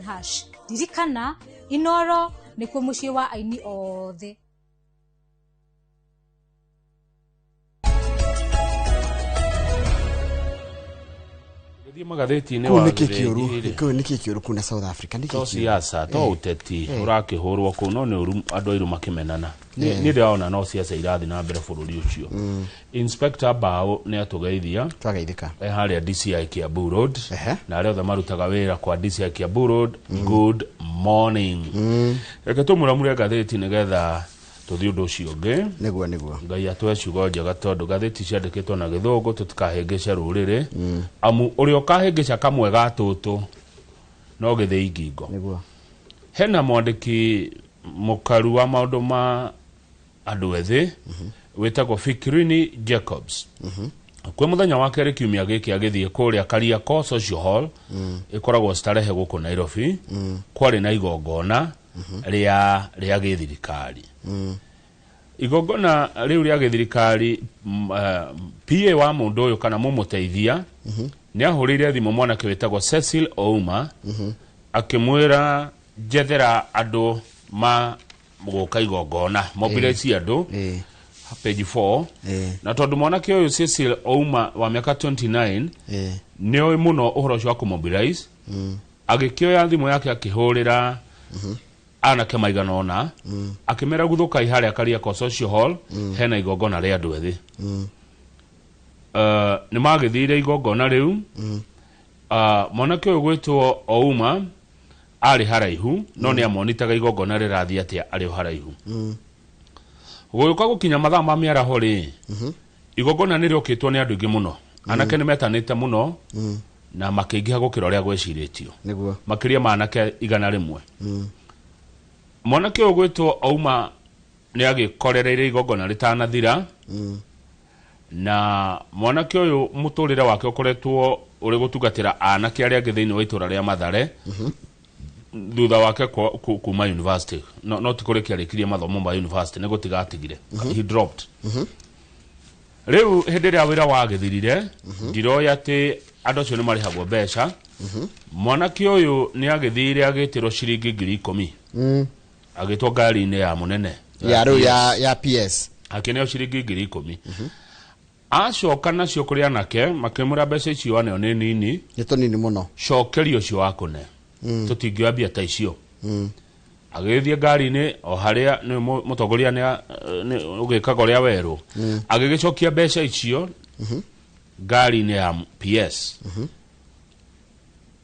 hash. Ririkana, Inoro nĩkuo mũciĩ wa aini othe. Gĩthiĩ magathĩti-inĩ Kũu wa nĩkĩ kĩũru? Gĩthĩnji-rĩ. Kũu nĩkĩ kĩũru kũu na South Africa? Nĩkĩ To kĩũru? siasa to ũteti ũrakĩhũrwo kũu, no nĩ ũru andũ airũ makĩmenana. Niĩ ndĩrona no siasa irathiĩ na mbere bũrũri ũcio. Inspector Bao nĩ atũgeithia. Twageithĩka. E harĩa DCI Kiambu Road. Na arĩa othe marutaga wĩra kwa DCI Kiambu Road, good morning. Reke tũmũramure ngathĩti nĩgetha tũthiĩ ũndũ ũcio ũngĩ. Nĩguo, nĩguo. Ngai atũhe ciugo njega tondũ ngathĩti ciandĩkĩtwo na gĩthũngũ, tũtikahĩngĩce rũrĩrĩ, amu ũrĩa ũkahĩngĩca kamwe ga tũtũ no gĩthĩi ngingo. Nĩguo. Hena mwandĩki mũkaru wa maũndũ ma andũ ethĩ wĩtagwo Fikirini Jacobs. Kwĩ mũthenya wa kerĩ kiumia gĩkĩ agĩthiĩ kũrĩa Kariakoo Social Hall ĩkoragwo Starehe gũkũ Nairobi, kwarĩ na igongona rĩa gĩthirikari. Igongona rĩu rĩa gĩthirikari, PA wa mũndũ ũyũ kana mũmũteithia nĩ ahũrĩire thimũ mwanake wĩtagwo Cecil Ouma, akĩmwĩra njethera andũ ma gũka igongona, mobilize andũ. Page 4. Na tondũ mwanake ũyũ Cecil Ouma wa mĩaka 29 nĩ oĩ mũno ũhoro ũcio wa kũmobilize, agĩkĩoya thimũ yake akĩhũrĩra anake maigana ũna, akĩmera guthũkai harĩa Kariakoo Social Hall, hena igongona rĩa andũ ethĩ. Nĩ magĩthire igongona rĩu. Mwanake ũyũ gwĩtwo Ouma arĩ haraihu, no nĩ amonitaga igongona rĩrathiĩ atĩa arĩ o haraihu. Gũgĩũka gũkinya mathaa ma mĩaraho rĩ, igongona nĩ rĩokĩtwo nĩ andũ aingĩ mũno. Anake nĩ metanĩte mũno na makĩingĩha gũkĩra ũrĩa gwĩcirĩtio. Makĩria ma anake 100. Mwanake ũyũ gwĩtwo Ouma nĩ agĩkorereire igongona rĩtanathira. Na mwanake ũyũ mũtũrĩre wake ũkoretwo ũrĩ gũtungatĩra anake arĩa angĩ thĩinĩ wa itũra rĩa Mathare. Thutha wake kuma university. No, no ti kũrĩkia arĩkirie mathomo ma university, nĩ gũtiga atigire. He dropped. Rĩu hĩndĩ ĩrĩa wĩra wagĩthirire, ndiroĩ atĩ andũ acio nĩ marĩhagwo mbeca. Mwanake ũyũ nĩ agĩthire agĩtĩrwo ciringi 10,000. Agĩtwo ngari-inĩ ya mũnene. Ya rĩu ya PS. Akĩneo ciringi 10,000. Acoka nacio kũrĩ anake, makĩmwĩra mbeca icio aneo nĩ nini. Nĩ tũnini mũno. Cokeria ũcio wakũne. Tũtingĩoya mbia ta icio. Agĩgĩthiĩ ngari-inĩ o harĩa nĩ mũtongoria nĩ ũgĩkaga ũrĩa werũ. Agĩgĩcokia mbeca icio ngari-inĩ ya PS.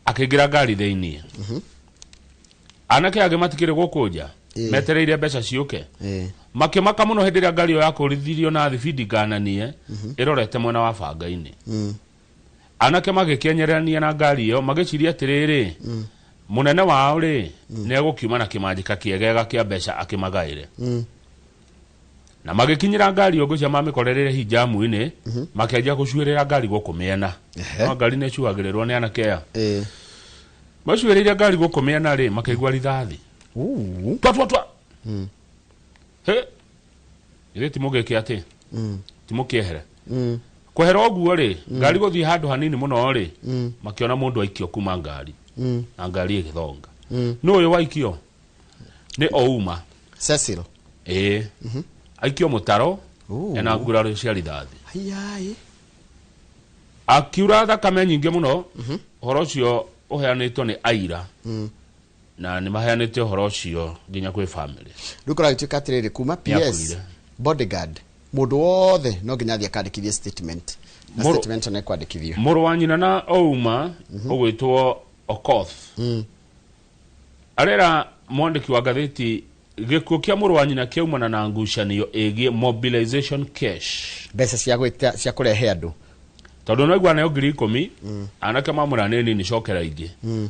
Akĩingĩra ngari thĩiniĩ. Anake angĩ matikĩrĩ gũkũ nja, metereire mbeca ciũke. Makĩmaka mũno hĩndĩ ĩrĩa ngari ĩyo yakũrithirio na thibindi ngananie, ĩrorete mwena wa bangainĩ. Anake magĩkĩenyererania na ngari ĩyo, magĩciria atĩrĩrĩ, mũnene wao rĩ, nĩ egũkiuma na kĩmanjĩka kĩegega kĩa mbeca akĩmagaĩre. Na magĩkinyĩra ngari ĩyo, ngwĩciria mamĩkorereire hijamu-inĩ, makĩanjia gũcuĩrĩra ngari gũkũ mĩena. No ngari nĩ ĩcuagĩrĩrwo nĩ anake aya. Macuĩrĩire ngari gũkũ mĩena rĩ, makĩigua rithathi. Twa, twa, twa. He. Githĩ ti mũgĩke atĩ? Ti mũkĩehere? Kwehera ũguo rĩ, ngari gũthiĩ handũ hanini mũno rĩ, makĩona mũndũ aikio kuma ngari. Na ngari ĩgĩthonga. Nũ ũyũ waikio? Nĩ Ouma. Cecil. Ĩĩ. Aikio mũtaro, ena nguraro cia rithathi. Haiai. Akiura thakame nyingĩ mũno, ũhoro ũcio ũheanĩtwo nĩ aira. Na nĩ maheanĩte ũhoro ũcio nginya kwĩ family. Rĩu kũragĩtuĩka atĩrĩrĩ, kuma Nĩ PS, akuire. bodyguard, mũndũ wothe no nginya athiĩ akandĩkithie statement. Na statement nĩ kwandĩkithio. Mũrũ wa nyina na Ouma, ũgwĩtwo Okoth. Arera mwandĩki wa ngathĩti gĩkuũ kĩa mũrũ wa nyina kĩaumana na ngucanio ĩgiĩ mobilization cash. Mbeca cia gwĩta, cia kũrehe andũ. Tondũ no igua nayo 10,000, anake mamũra nĩ nini, cokera ingĩ.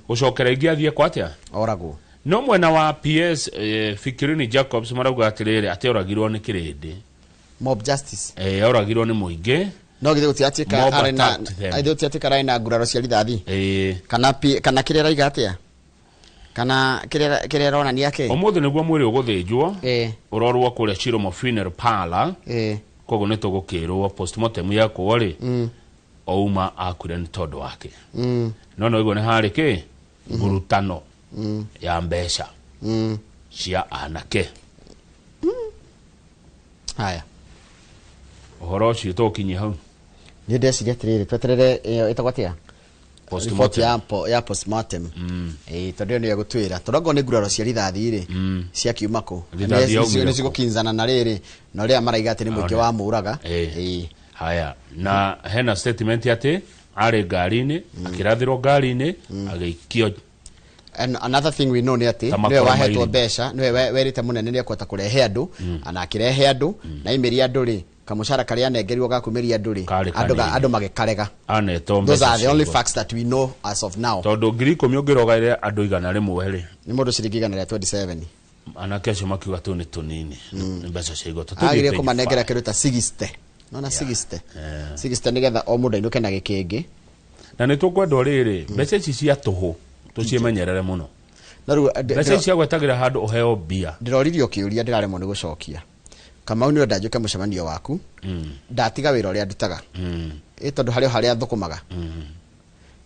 Gũcokera ingĩ athiĩ kwa atĩa? Oragwo. No mwena wa PS, Fikirini Jacobs marauga atĩrĩrĩ, atĩ oragirwo nĩ kĩrĩndĩ. Mob justice. Oragirwo nĩ mũingĩ. No githĩ gũtiratuĩka Mob arĩ na attacked them. githĩ gũtiratuĩka arĩ na nguraro cia rithathi? Kana P, kana kĩrĩa araiga atĩa? Kana kĩrĩa aronania kĩ? Ũmũthĩ nĩguo mwĩrĩ ũgũthĩnjwo, ũrorwo kũrĩa Chiromo Funeral Parlor. Koguo nĩ tũgũkĩrwo postmortem yekwo rĩ, Ouma akuire nĩ tondũ wake. No no igua nĩ harĩ kĩ? Ngurutano. Ya mbeca cia anake. Haya. Ũhoro ũcio tũkinyie hau. Nĩ ndeciria atĩrĩrĩ, tweterere ĩyo ĩtagwo atĩa? Postmortem. Report ya postmortem. Ĩĩ, tondũ ĩyo nĩyo ĩgũtwĩra, tondũ angorwo nĩ nguraro cia rithathi rĩ, ciakiuma kũ? Rithathi yaumire Nĩ kũ? cigũkinzana na rĩrĩ na ũrĩa maraiga atĩ nĩ mũingĩ One. wa mũraga. Ĩĩ. Haya, na hena statement atĩ arĩ ngari-inĩ, akĩrathĩrwo ngari-inĩ, agĩikio. And another thing we know nĩ atĩ Ta nĩwe makoro wahetwo mairima. mbeca, nĩwe werĩte mũnene nĩ ekũhota kũrehe andũ, na akĩrehe andũ, na aimĩria andũ rĩ, kamũcara karĩa anengerirwo ga kumĩria andũ rĩ, Karĩ kanini. Andũ magĩkarega. Anetwo Those mbeca are the only ciigua. facts that we know as of now. Tondũ 10,000 ũngĩrogaĩre andũ 100 rĩ, Nĩ mũndũ ciringi 127. Anake acio makiuga tũu nĩ tũnini, nĩ mbeca cia igoti. Agire Tũthiĩ kũmanengera page kĩndũ ta 60. Nona 60. 60 nĩgetha o mũndũ ainũke na gĩkĩngĩ. Na nĩ tũkwendwo rĩrĩ, mbeca ici cia tũhũ tũciĩmenyerere mũno. Na rĩu, Mbeca ici cia gwetagĩra handũ ũheo mbia. Ndĩroririo kĩũria ndĩraremwo nĩ gũcokia. Kamau, nĩ ũrenda njũke mũcemanio waku, ndatiga wĩra ũrĩa ndutaga, ĩ tondũ harĩ o harĩa thũkũmaga.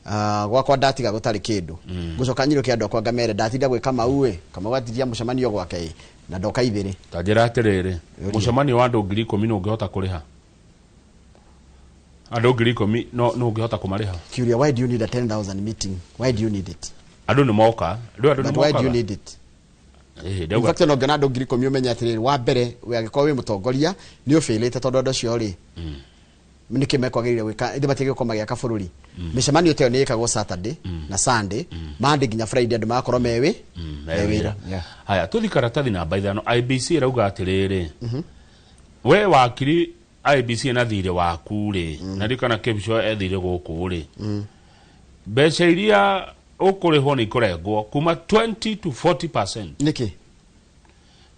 Ah, gwakwa ndatiga gũtarĩ kĩndũ, ngũcoka nyirũke andũ akwa ngamere ndatinda gwĩ Kamau ĩ, Kamau atiria mũcemanio gwake ĩ, na ndoka ithĩrĩ. Ta njĩra atĩrĩrĩ, mũcemanio wa andũ 10,000 nĩ ũngĩhota kũrĩha? Andũ 10,000 no ũngĩhota kũmarĩha? Kĩũria, why do you need a 10,000 meeting? Why do you need it? Andũ nĩ moka rĩu, andũ nĩ But why do you mokaga. need it? Ĩĩ, In ndauga fact, no ngĩona andũ 10,000 ũmenye atĩrĩrĩ, wa mbere we angĩkorwo wĩ mũtongoria nĩ ũbĩrĩte, tondũ andũ acio rĩ, nĩkĩ mekwagĩrĩire gwĩka? Ithĩ matiagĩrĩire gũkorwo magĩaka bũrũri? Mĩcemanio ta ĩyo nĩ ĩkagwo Saturday na Sunday, Monday nginya Friday andũ magakorwo me Me wĩra. wĩra. Haya, tũthi karatathi namba 5. IBC ĩrauga atĩrĩrĩ, we wakiri IBC na thirĩ waku rĩ, na ririkana Kipsho e thirĩ gũkũ rĩ, mbeca iria ũkũrĩhwo nĩ ikũrengwo kuma 20 to 40%. Nĩkĩ?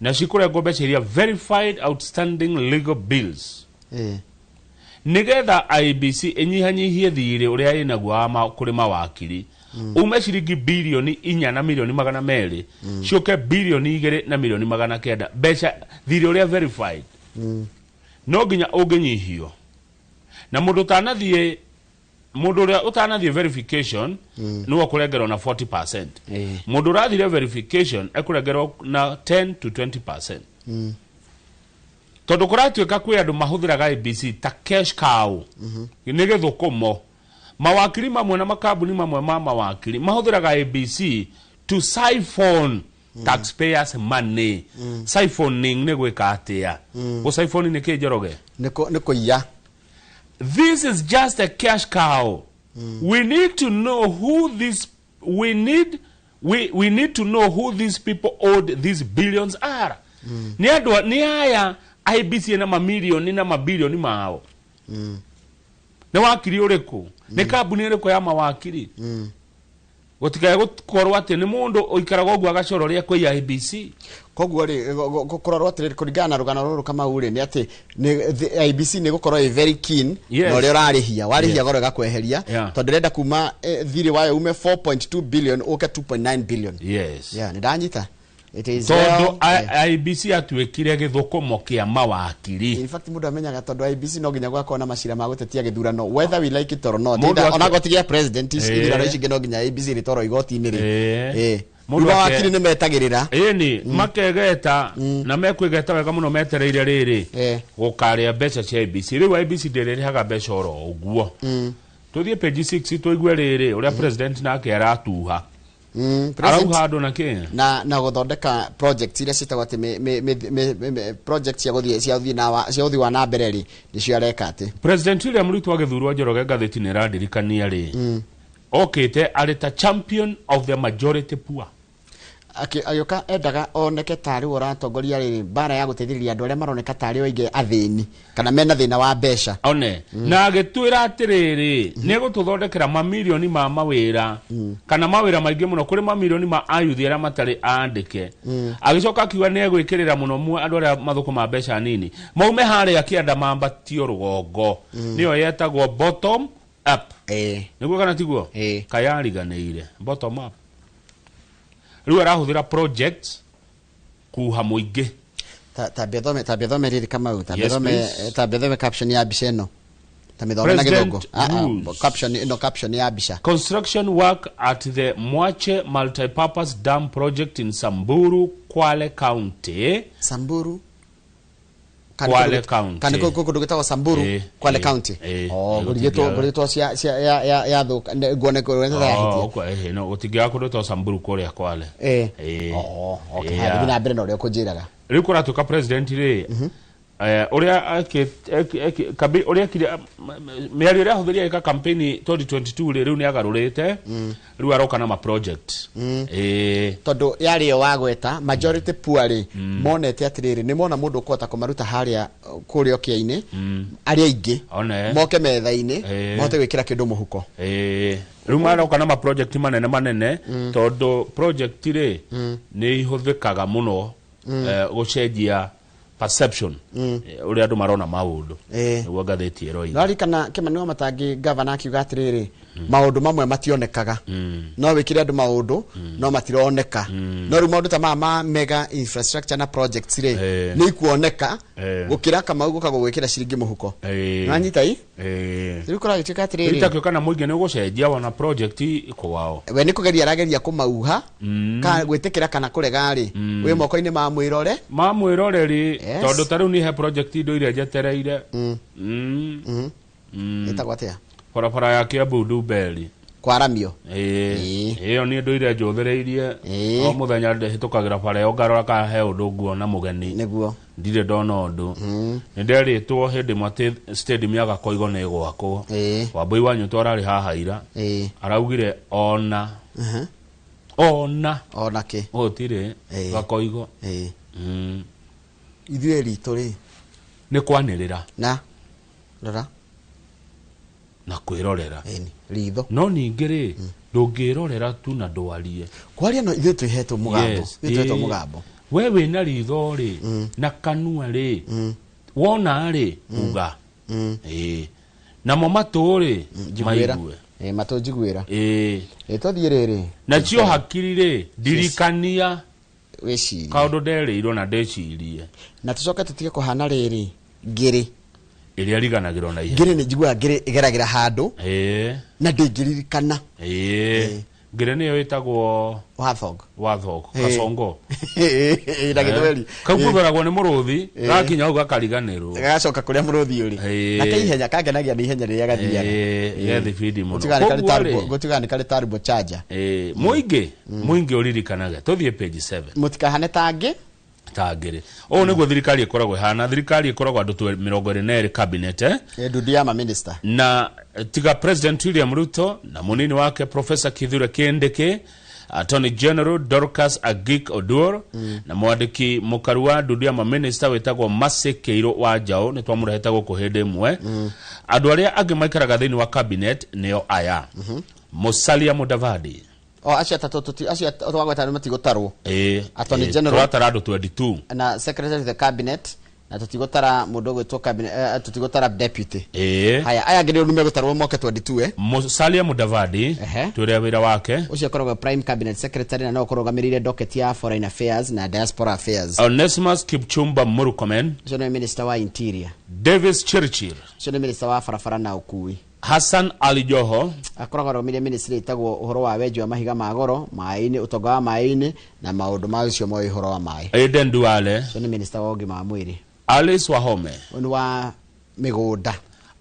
Na cikũrengwo mbeca iria verified outstanding legal bills, nigetha IBC ĩnyihanyihie thirĩ ũrĩa ĩnaguo wa kũrĩ mawakiri, ume ciringi 4 bilioni na milioni 200 ciũke 2 bilioni na milioni 900. Mbeca thirĩ ũrĩa verified no nginya ũngĩnyihio, na mũndũ ũtanathiĩ, mũndũ ũrĩa ũtanathiĩ verification nĩwe ũkũrengerwo na 40%. Mũndũ ũrathire verification ekũrengerwo na 10 to 20%, tondũ kũratuĩka kwĩ andũ mahũthĩraga IBC ta cash cow. Nĩ gĩthũkũmo. Mawakiri mamwe na makambuni mamwe ma mawakiri mahũthĩraga IBC to siphon taxpayers money. Siphoning nĩ gwĩka atĩa? Gũsiphon nĩ kĩ, Njoroge? Nĩ kũiya. This is just a cash cow. We need to know who this we need we need to know who these people owed these billions are. Nĩ andũ nĩ aya IBC na mamilioni na mabilioni mao. Nĩ wakiri ũrĩkũ? Nĩ kambuni ĩrĩkũ ya mawakiri? Gũtikae gũkorwo atĩ nĩ mũndũ ũikaraga ũguo agacora ũrĩa kwĩ IBC. Koguo rĩ, kũrorwo atĩrĩrĩ, kũringana na rũgano rũrũ, Kamau rĩ, nĩ atĩ IBC nĩ gũkorwo ĩ very keen na ũrĩa ũrarĩhia warĩhia goro ĩgakweheria, tondũ ĩrenda kuma thirĩ wayo ume 4.2 billion ũke 2.9 billion. Yeah, nĩ ndanyita. It is Tondũ well, yeah. IBC atuĩkire gĩthũkũmo kĩa mawakiri. In fact, mũndũ amenyaga tondũ IBC no nginya gũgakorwo na macira ma gũtetia gĩthurano, whether we like it or not. Mũndũ Either ona goti gĩa president, ithurano ici ingĩ no nginya IBC rĩtwarwo igoti-inĩ rĩ. Mũndũ Rĩu mawakiri nĩ metagĩrĩra. Ĩni makegeta na mekwĩgeta wega mũno metereire rĩrĩ gũkarĩa mbeca cia IBC. Rĩu IBC ndĩrĩrĩhaga mbeca oro ũguo. Tũthiĩ page 6 tũigue rĩrĩ ũrĩa president nake aratuha. President Arauha andũ na kĩ? Na gũthondeka project iria ciĩtagwo atĩ project cia gũthiĩ cia ũthii wa na mbere rĩ, nĩcio areka atĩ. President William Ruto agĩthurwo, Njoroge, ngathĩti nĩ ĩrandirikania rĩ, okĩte arĩ ta champion of the majority poor. Agĩũka endaga oneke tarĩ we ũratongoria rĩrĩ mbara ya gũteithĩrĩria andũ arĩa maroneka tarĩ o aingĩ athĩni kana mena thĩna wa mbeca. One na agĩtwĩra atĩrĩrĩ, nĩ egũtũthondekera mamirioni ma mawĩra kana mawĩra maingĩ mũno kũrĩ mamirioni ma ayuthi arĩa matarĩ andĩke. Agĩcoka akiuga nĩ egwĩkĩrĩra mũno andũ arĩa mathũkũma mbeca nini maume harĩa kĩanda mambatio rũgongo, nĩyo yetagwo bottom up. Nĩguo kana tiguo? Ĩĩ. Kayariganĩire bottom up. Rĩu arahũthĩra projects kuha mũingĩ. Tambia thome rĩrĩ, Kamau, tambia Yes, thome. Please. Tambia thome caption ya mbica ĩno. Ta mĩthome na President gĩthũngũ. Ah, ah, Rules. caption ĩno, caption ya mbica. Construction work at the Mwache Multipurpose Dam Project in Samburu, Kwale County. Samburu. Kwale County. Kana kũndũ gwĩtagwo Samburu, Kwale County. Oh, ngũrigĩtwo ngũrigĩtwo cia cia ya ya ya thũka nguone nguone ta yahitia. Oh, no, gũtingĩaga kũndũ ta Samburu kũrĩa Kwale. Oh, okay. Haya, thiĩ na mbere na ũrĩa ũkũnjĩraga. Rĩu kũratuĩka president rĩ, ũrĩa ũrĩa ekire mĩario ĩrĩa ahũthĩrire agĩka campaign 2022 rĩ, rĩu nĩ agarũrĩte, rĩu aroka na ma project. Tondũ yarĩ ĩyo wagweta majority poor rĩ, monete atĩrĩrĩ, nĩ mona mũndũ ũkũhota kũmaruta harĩa kũrĩa ũkĩa-inĩ arĩa aingĩ One. moke metha-inĩ, mahote gwĩkĩra kĩndũ mũhuko. Rĩu maroka na ma project manene manene, tondũ project rĩ nĩ ihũthĩkaga mũno gũcenjia perception, ũrĩa andũ marona maũndũ. Nĩguo ngathĩti ĩroiga. Nĩwaririkana Kĩmani wa Matangi, gavana, akiuga atĩrĩrĩ, maũndũ mamwe mationekaga, no wĩkĩre andũ maũndũ no matironeka, no rĩu maũndũ ta maya ma mega infrastructure na projects rĩ, nĩ ikuoneka gũkĩra Kamau gũka gũgwĩkĩra ciringi mũhuko. Nĩwanyita i? Rĩu kũragĩtuĩka atĩrĩrĩ, Itakĩũka na mũingĩ nĩ ũgũcenjia wona project kwao. We nĩ kũgeria arageria kũmauha ka gwĩtĩkĩra kana kũrega rĩ, wĩ moko-inĩ ma mwĩrore. Ma mwĩroreri. Yes. Tondũ ta rĩu niĩ he project indo iria njetereire. Ĩtagwo atĩa? Barabara ya Kiambu Ndumberi. Kwaramio. Ĩyo niĩ ndũire njũthĩrĩirie. O mũthenya ndĩhĩtũkagĩra bara ĩyo ngarora kana he ũndũ nguona mũgeni. Ndirĩ ndona ũndũ. Nĩ nderĩtwo hĩndĩ ĩmwe atĩ stadium ya Gakoigo nĩ ĩgwakwo. Wambui wa Nyũtũ ararĩ haha ira. Araugire ona ona Ona kĩ? Gũtirĩ Gakoigo. Ithuĩ ritũ rĩ, Nĩ kwanĩrĩra. Na rora. Na kwĩrorera. Ĩni ritho. No ningĩ rĩ, ndũngĩrorera tu na ndwarie. Kwaria no ithuĩ twĩhetwo mũgambo. Ithuĩ twĩhetwo mũgambo. We wĩna ritho rĩ na kanua rĩ, wona rĩ, uga. Namo matũ rĩ, Njiguĩra. maigue. Matũ njiguĩra. Tũthiĩ rĩrĩ. Nacio hakiri rĩ, ndirikania. Wĩcirie. Kaũndũ nderĩirwo na ndĩcirie. Na tũcoke tũtige kũhana rĩrĩ ngĩrĩ. Ĩrĩa riganagĩrwo na ihenya. Ngĩrĩ nĩ njiguaga ngĩrĩ ĩgeragĩra handũ na ndĩngĩririkana. Ngĩrĩ nĩyo ĩtagwo Warthog. Warthog, kasongo. Na gĩthweri. Kau kũgeragwo nĩ mũrũthi, gakinya hau gakariganĩrwo. Gagacoka kũrĩa mũrũthi ũrĩ. Na ke ihenya, kangenagia nĩ ihenya rĩrĩa gathiaga. Ge thibindi mũno. Gũtigaga nĩ karĩ Koguo turbo, rĩ, gũtigaga nĩ karĩ turbo charger. Mũingĩ ũririkanage. Tũthiĩ page 7. Mũtikahane ta angĩ. Ta ngĩrĩ. Ũũ nĩguo thirikari ĩkoragwo ĩhana. Thirikari ĩkoragwo andũ 22 cabinet. Ndundu ya maminista. Na tiga President William Ruto na munini wake Professor Kithure Kindiki, Attorney General Dorcas Agik Oduor, na mwandĩki mũkaru wa ndundu ya maminista wĩtagwo Mercy Kĩirũ wa Njaũ, nĩ twamũrehete gũkũ hĩndĩ ĩmwe. Andũ arĩa angĩ maikaraga thĩinĩ wa cabinet nĩo aya: Musalia Mudavadi. O acio atatũ acio twagweta nĩ matigũtarwo. Attorney General. Tũratara andũ 22. Na secretary of the cabinet, na tũtigũtara mũndũ ũgwĩtwo cabinet, tũtigũtara deputy. Haya, aya angĩ nĩ megũtarwo moke 22. Musalia Mudavadi, twĩre wĩra wake. Ũcio akoragwo prime cabinet secretary na no ũkũrũgamĩrĩire docket ya foreign affairs na diaspora affairs. Onesimus Kipchumba Murkomen. Ũcio nĩ minister wa interior. Davis Chirchir. Ũcio nĩ minister wa barabara na ũkui. Hassan Ali Joho. Akoragwo arũgamĩrĩire ministry ĩtagwo ũhoro wa wenji wa mahiga ma goro maĩ-inĩ, ũtonga wa maĩ-inĩ na maũndũ ma ũcio moĩ ũhoro wa maĩ. Aden Duale. Ũcio nĩ minister wa ũgima wa mwĩrĩ. Alice Wahome. Ũyũ nĩ wa mĩgũnda.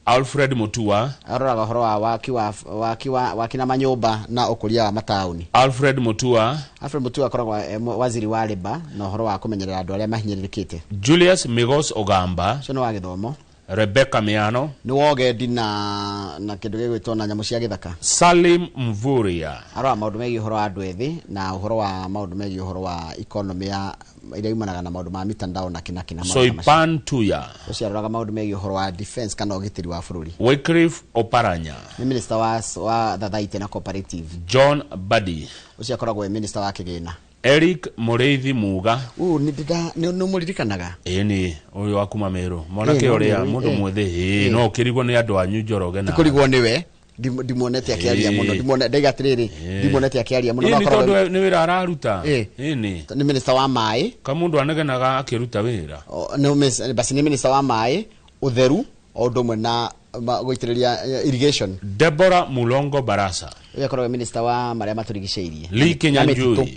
Alfred Mutua. Aroraga ũhoro wa waki wa waki wa waki na manyũmba na ũkũria wa mataũni. Alfred Mutua. Alfred Mutua akoragwo waziri wa labour na ũhoro wa kũmenyerera andũ arĩa mahinyĩrĩrĩkĩte. Julius Migos Ogamba. Ũcio nĩ wa gĩthomo. Rebecca Miano. Nĩ wa ũgendi na kĩndũ gĩgwĩtwo na nyamũ cia gĩthaka. Salim Mvurya. Aroraga maũndũ megiĩ ũhoro wa andũ ethĩ na ũhoro wa maũndũ megiĩ ũhoro wa economy ya ĩrĩa yumanaga na maũndũ ma mitandao na kĩna kĩna maũndũ ta macio. Soipan Tuya. Ũcio aroraga maũndũ megiĩ ũhoro wa defense kana ũgitĩri wa bũrũri. Wycliffe Oparanya. Nĩ minister wa thathaitĩ na cooperative. John Badi. Ũcio akoragwo e minister wa kĩgĩna. Eric Mũrĩithi Muga. Ũ nĩ nĩ nĩ ũmũririkanaga? Ĩni ũyũ wa kuma Meru, mwanake no ũrĩa Meru, mũndũ mwĩthĩ, no ũkĩrigwo nĩ andũ anyu Njoroge na Tikũrigwo nĩwe, ndimuonete akĩaria mũno, ndimuone ndaiga atĩrĩrĩ, ndimuonete akĩaria mũno, no Ĩni akoragwo tondũ nĩ wĩra araruta. Ĩni. Nĩ minister wa maĩ. Kamũndũ anegenaga akĩruta wĩra. O, nĩ basi nĩ minister wa maĩ, ũtheru o ũndũ ũmwe na Gũitĩrĩria irrigation. Deborah Mulongo Barasa. Ũyũ akoragwo e minister wa marĩa matũrigicĩirie. Lee Na Kinyanjui. mĩtitũ.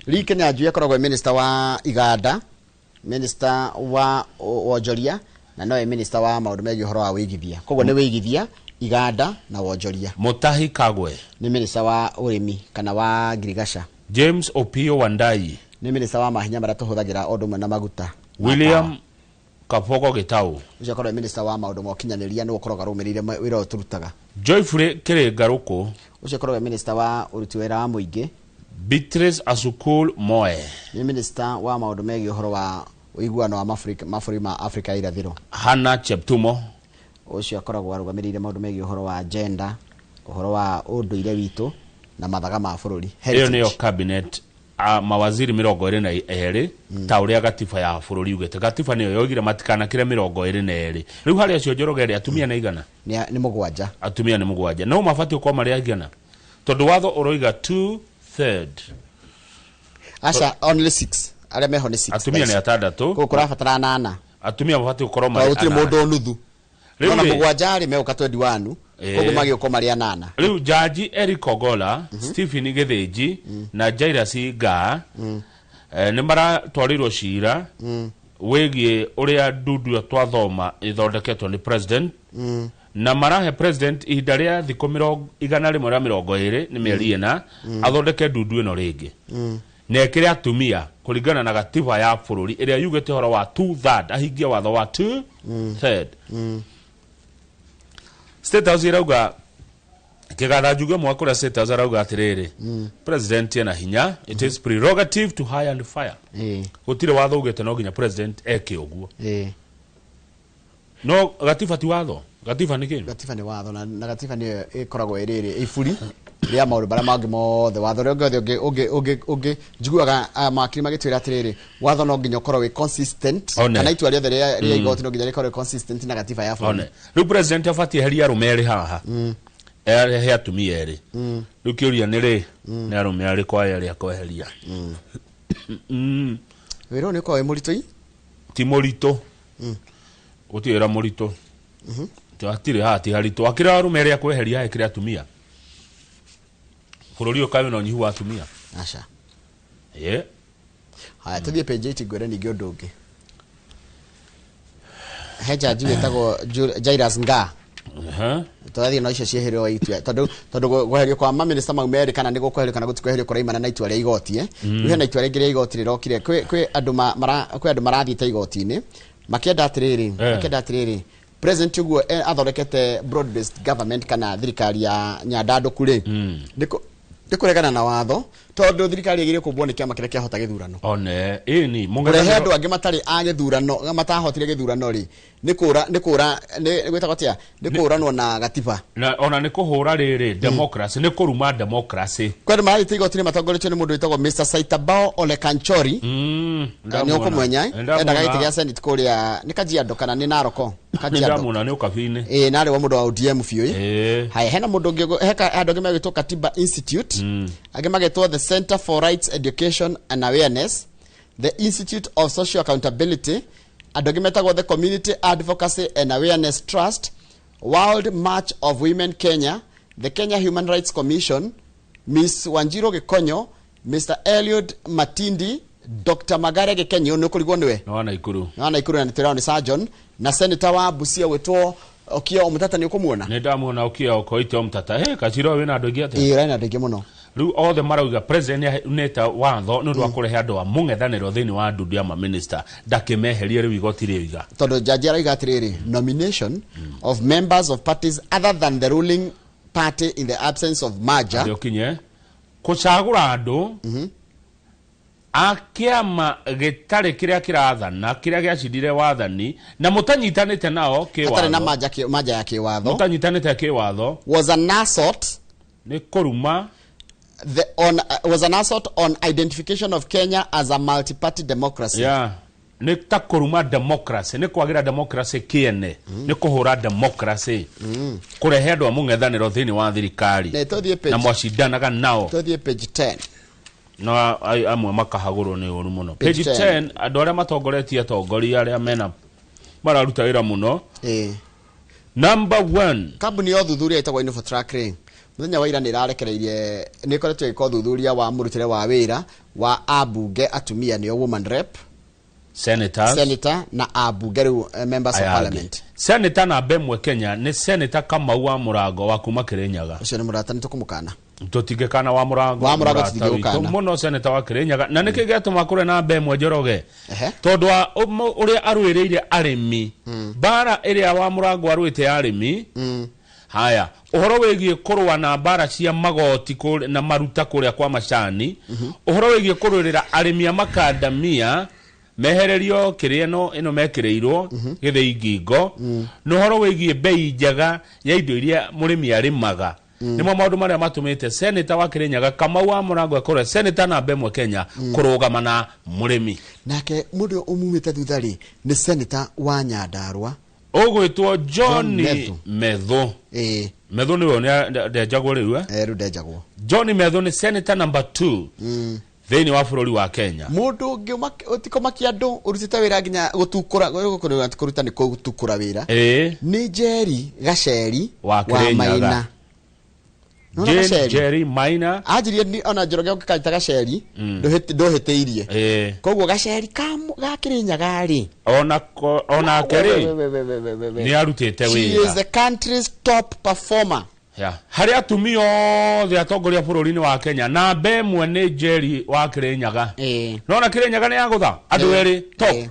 Lee Kinyanjui akoragwo e minister wa iganda, minister wa wonjoria, na nowe minister wa maũndũ megiĩ ũhoro wa wĩigithia. Koguo nĩ wĩigithia, iganda na wonjoria. Mutahi Kagwe. Nĩ minister wa ũrĩmi kana wa ngirigaca. James Opio Wandai. Nĩ minister wa mahinya marĩa tũhũthagĩra o ũndũ ũmwe na maguta. William Kabogo Gitau. Ũcio akoragwo e minister wa maũndũ ma ũkinyanĩria, nĩwe ũkoragwo arũmĩrĩire wĩra ũyũ tũrutaga. Joyfrey Kiringaruku. Ũcio akoragwo e minister wa ũruti wĩra wa mũingĩ. Beatrice Asukul Moe. Nĩ minister wa maũndũ megiĩ ũhoro wa ũiguano wa mabũrũri ma Afrika ya irathĩro. Hannah Cheptumo. Ũcio akoragwo arũgamĩrĩire maũndũ megiĩ ũhoro wa gender, ũhoro wa ũndũire witũ na mathaga ma bũrũri. Ĩyo nĩyo cabinet, mawaziri 22 ta ũrĩa gatiba ya bũrũri ugĩte. Gatiba nĩyo yoigire matikanakĩre 22. Rĩu harĩ acio Njoroge rĩ, atumia nĩ igana? Nĩ 7. Atumia nĩ 7. No mabatiĩ gũkorwo marĩ aigana? Tondũ watho ũroiga 2/3. Aca, only 6. Arĩa meho nĩ 6. Atumia nĩ 6. Koguo kũrabatara 8. Atumia mabatiĩ gũkorwo marĩ Tondũ gũtirĩ anana. mũndũ nuthu. Rĩu Ona rĩ- 7 rĩ megũka 21. Koguo magĩũka marĩ 8. Rĩu Jaji Eric Ogola, Stephen Githinji na Jairus Ngaa, nĩ maratwarĩirwo cira wĩgiĩ ũrĩa ndundu ĩyo twathoma ĩthondeketwo nĩ president, na marahe president ihinda rĩa thikũ 120, nĩ mĩeri 4, athondeke ndundu ĩno rĩngĩ na ĩkĩre atumia kũringana na gatiba ya bũrũri ĩrĩa yugĩte ũhoro wa 2/3, ahingie watho wa 2/3. State House irauga kĩgatha njuge mwaka ũrĩa State House arauga atĩrĩrĩ, president ena hinya, it is prerogative to hire and fire. Gũtirĩ watho ugĩte no nginya president eke ũguo. No gatiba ti watho, gatiba nĩ kĩ? Gatiba nĩ watho, na gatiba nĩyo ĩkoragwo ĩrĩ ĩrĩ iburi rĩa maũndũ marĩa mangĩ mothe. Watho ũrĩa ũngĩ ũngĩ ũngĩ ũngĩ njiguaga, mawakiri magĩtwĩra atĩrĩrĩ, watho no nginya ũkorwo wĩ consistent, kana itua rĩothe rĩa igoti no nginya rĩkorwo rĩ consistent na gatiba ya bũrũri. One. Rĩu president abatiĩ eherie arũme erĩ haha, erehe atumia erĩ. Rĩu kĩũria nĩ rĩ, nĩ arũme arĩkũ aya erĩ akweheria? Wĩra ũyũ nĩ ũkoragwo wĩ mũritũ ĩ? Ti mũritũ. Gũtirĩ wĩra mũritũ. Hatirĩ haha ti haritũ. Akĩra arũme erĩ akweheria haha ĩkĩre atumia. Bũrũri ũyũ kaĩ wĩna ũnyihu wa atumia? Aca. Ĩĩ. Haya, tũthiĩ page 8 ngwĩre ningĩ ũndũ ũngĩ. He jaji wĩtagwo Jairus Ngaa. Tũrathiĩ na icio cieherio itua, tondũ kweherio kwa maminista mau merĩ, kana nĩ gũkweherio kana gũtikweherio, kũraimana na itua rĩa igoti. Rĩu hena itua rĩngĩ rĩa igoti rĩrokire. Kwĩ andũ mara, kwĩ andũ marathiĩte igoti-inĩ makĩenda atĩrĩrĩ, makĩenda atĩrĩrĩ, president ũguo, athondekete broad based government kana thirikari ya nyandandũku rĩ, nĩ kũregana na watho, tondũ thirikari ĩgĩrĩire kũmbwo nĩ kĩama kĩrĩa kĩahota gĩthurano. One, ĩni, Kũrehe andũ angĩ matarĩ a gĩthurano, matahotire gĩthurano rĩ, nĩ kũra, nĩ kũra, nĩ gwĩtagwo atĩa? Nĩ kũranwo na gatiba. Na ona nĩ kũhũra rĩrĩ democracy, nĩ kũruma democracy. Kwĩ andũ marathiĩte igoti-inĩ matongoretio nĩ mũndũ wĩtagwo Mr. Saitabao Ole Kanchori. Nĩ ũkũmwenya, eh? Ndamwona. Endaga gĩtĩ gĩa Senate kũrĩa, nĩ Kajiado kana nĩ Narok? Kajiado. Ndamwona nĩ ũkabi-inĩ. Ĩĩ, na arĩ wa mũndũ wa ODM biũ, ĩ. Ĩĩ. Haya, hena mũndũ ũngĩ, he andũ angĩ megwĩtwo Katiba Institute, angĩ magetwo the Center for Rights Education and Awareness, the Institute of Social Accountability, andũ angĩ metagwo the Community Advocacy and Awareness Trust, World March of Women Kenya, the Kenya Human Rights Commission, Miss Wanjiru Gikonyo, Mr. Eliud Matindi, Dr. Magare Gikenyo, nĩ ũkũrigwo nĩwe? Nĩ wa Naikuru. Nĩ wa Naikuru na nĩ twĩragwo nĩ surgeon, na senator wa Busia wĩtwo Okiya Omtatah, nĩ ũkũmuona? Nĩ ndamuona Okiya Okoite Omtatah. Hey, Kachiro wĩna andũ aingĩ atĩa? Ĩĩ, ũrarĩ na andũ aingĩ mũno. Rĩu othe marauga president nĩ aunĩte watho nĩ ũndũ wa kũrehe andũ a mũng'ethanĩro thĩinĩ wa ndundu ya maminista, ndakĩmeherie rĩu igoti rĩoiga. Tondũ jaji arauga atĩrĩrĩ, nomination of members of parties other than the ruling party in the absence of merger. Ndio kinye kũcagũra andũ a kĩama gĩtarĩ kĩrĩa kĩrathana, kĩrĩa gĩacindire wathani na mũtanyitanĩte nao Hatarĩ na kĩwatho. manja ya kĩwatho. Mũtanyitanĩte kĩwatho. Was an assault. Nĩ kũruma. The on, was an assault on identification of Kenya as a multi-party democracy. Yeah. Nĩ ta kũruma democracy, nĩ kwagĩra democracy kĩene, nĩ kũhũra democracy. Kũrehe andũ a mũng'ethanĩro thĩinĩ wa thirikari. Ne, tũthiĩ page Na mwacindanaga nao. Tũthiĩ page 10. Na amwe makahagũrwo nĩ ũru mũno. Page Page 10. 10, andũ arĩa matongoretie atongoria arĩa mena mararuta wĩra mũno. Number 1. Kambuni ya ũthuthuria ĩtagwo Infotrack rĩ, mũthenya wa ira nĩ ĩrarekereirie, nĩ ĩkoretwo ĩgĩka ũthuthuria wa mũrutĩre wa wĩra wa ambunge atumia, nĩo woman rep, senators, senator na ambunge rĩu, members of aya angĩ. Parliament. Senator namba 1 Kenya nĩ Senator Kamau wa Mũrango wa kuma Kirinyaga. Ũcio nĩ mũrata, nĩ tũkũmũkana. Tũtingĩkana wa Mũrango. Wa Mũrango mũrata tũtingĩgũkana. witũ mũno, senator wa Kirinyaga. Na nĩkĩ gĩatũma kũrĩa namba 1 Njoroge? Tondũ wa ũrĩa arũĩrĩire arĩmi, mbara ĩrĩa wa Mũrango arũĩte ya arĩmi. Haya, ũhoro wĩgiĩ kũrũa na mbara cia magoti na maruta kũrĩa kwa macani, ũhoro wĩgiĩ kũrũĩrĩra arĩmi a makandamia mehererio kĩrĩa ĩno mekĩrĩirwo gĩthĩi ngingo, na ũhoro wĩgiĩ bei njega ya indo iria mũrĩmi arĩmaga. Nĩmo maũndũ marĩa matũmĩte senator wa Kirinyaga Kamau wa Mũrango akorwo senator namba 1 Kenya kũrũgama na mũrĩmi. Nake mũndũ ũmumĩte thutha rĩ nĩ senator wa Nyandarua ũgwĩtwo John Methu. Methu. Methu nĩwe ndenjagwo rĩu, eh? Rĩu ndenjagwo. John Methu nĩ senator number 2 thĩinĩ wa bũrũri wa Kenya. Mũndũ ũngĩ ũtikomakia andũ ũrutĩte wĩra nginya gũtukũra, kũruta nĩ gũtukũra wĩra. Nĩ Njeri Gaceri Wa wa Kirinyaga. Maina. Nona Jane Gaceri? Njeri Maina. Anjirie ni ona Njoroge ũngĩkanyita Gaceri, ndũhĩtĩirie. Koguo Gaceri ga Kirinyaga rĩ, Onake rĩ we. nĩ arutĩte She is wĩra. the country's top performer. Ya. Harĩ atumia othe atongoria bũrũri-inĩ wa Kenya, namba 1 nĩ Njeri wa Kirinyaga. Nona Kirinyaga nĩ yagũtha andũ erĩ top.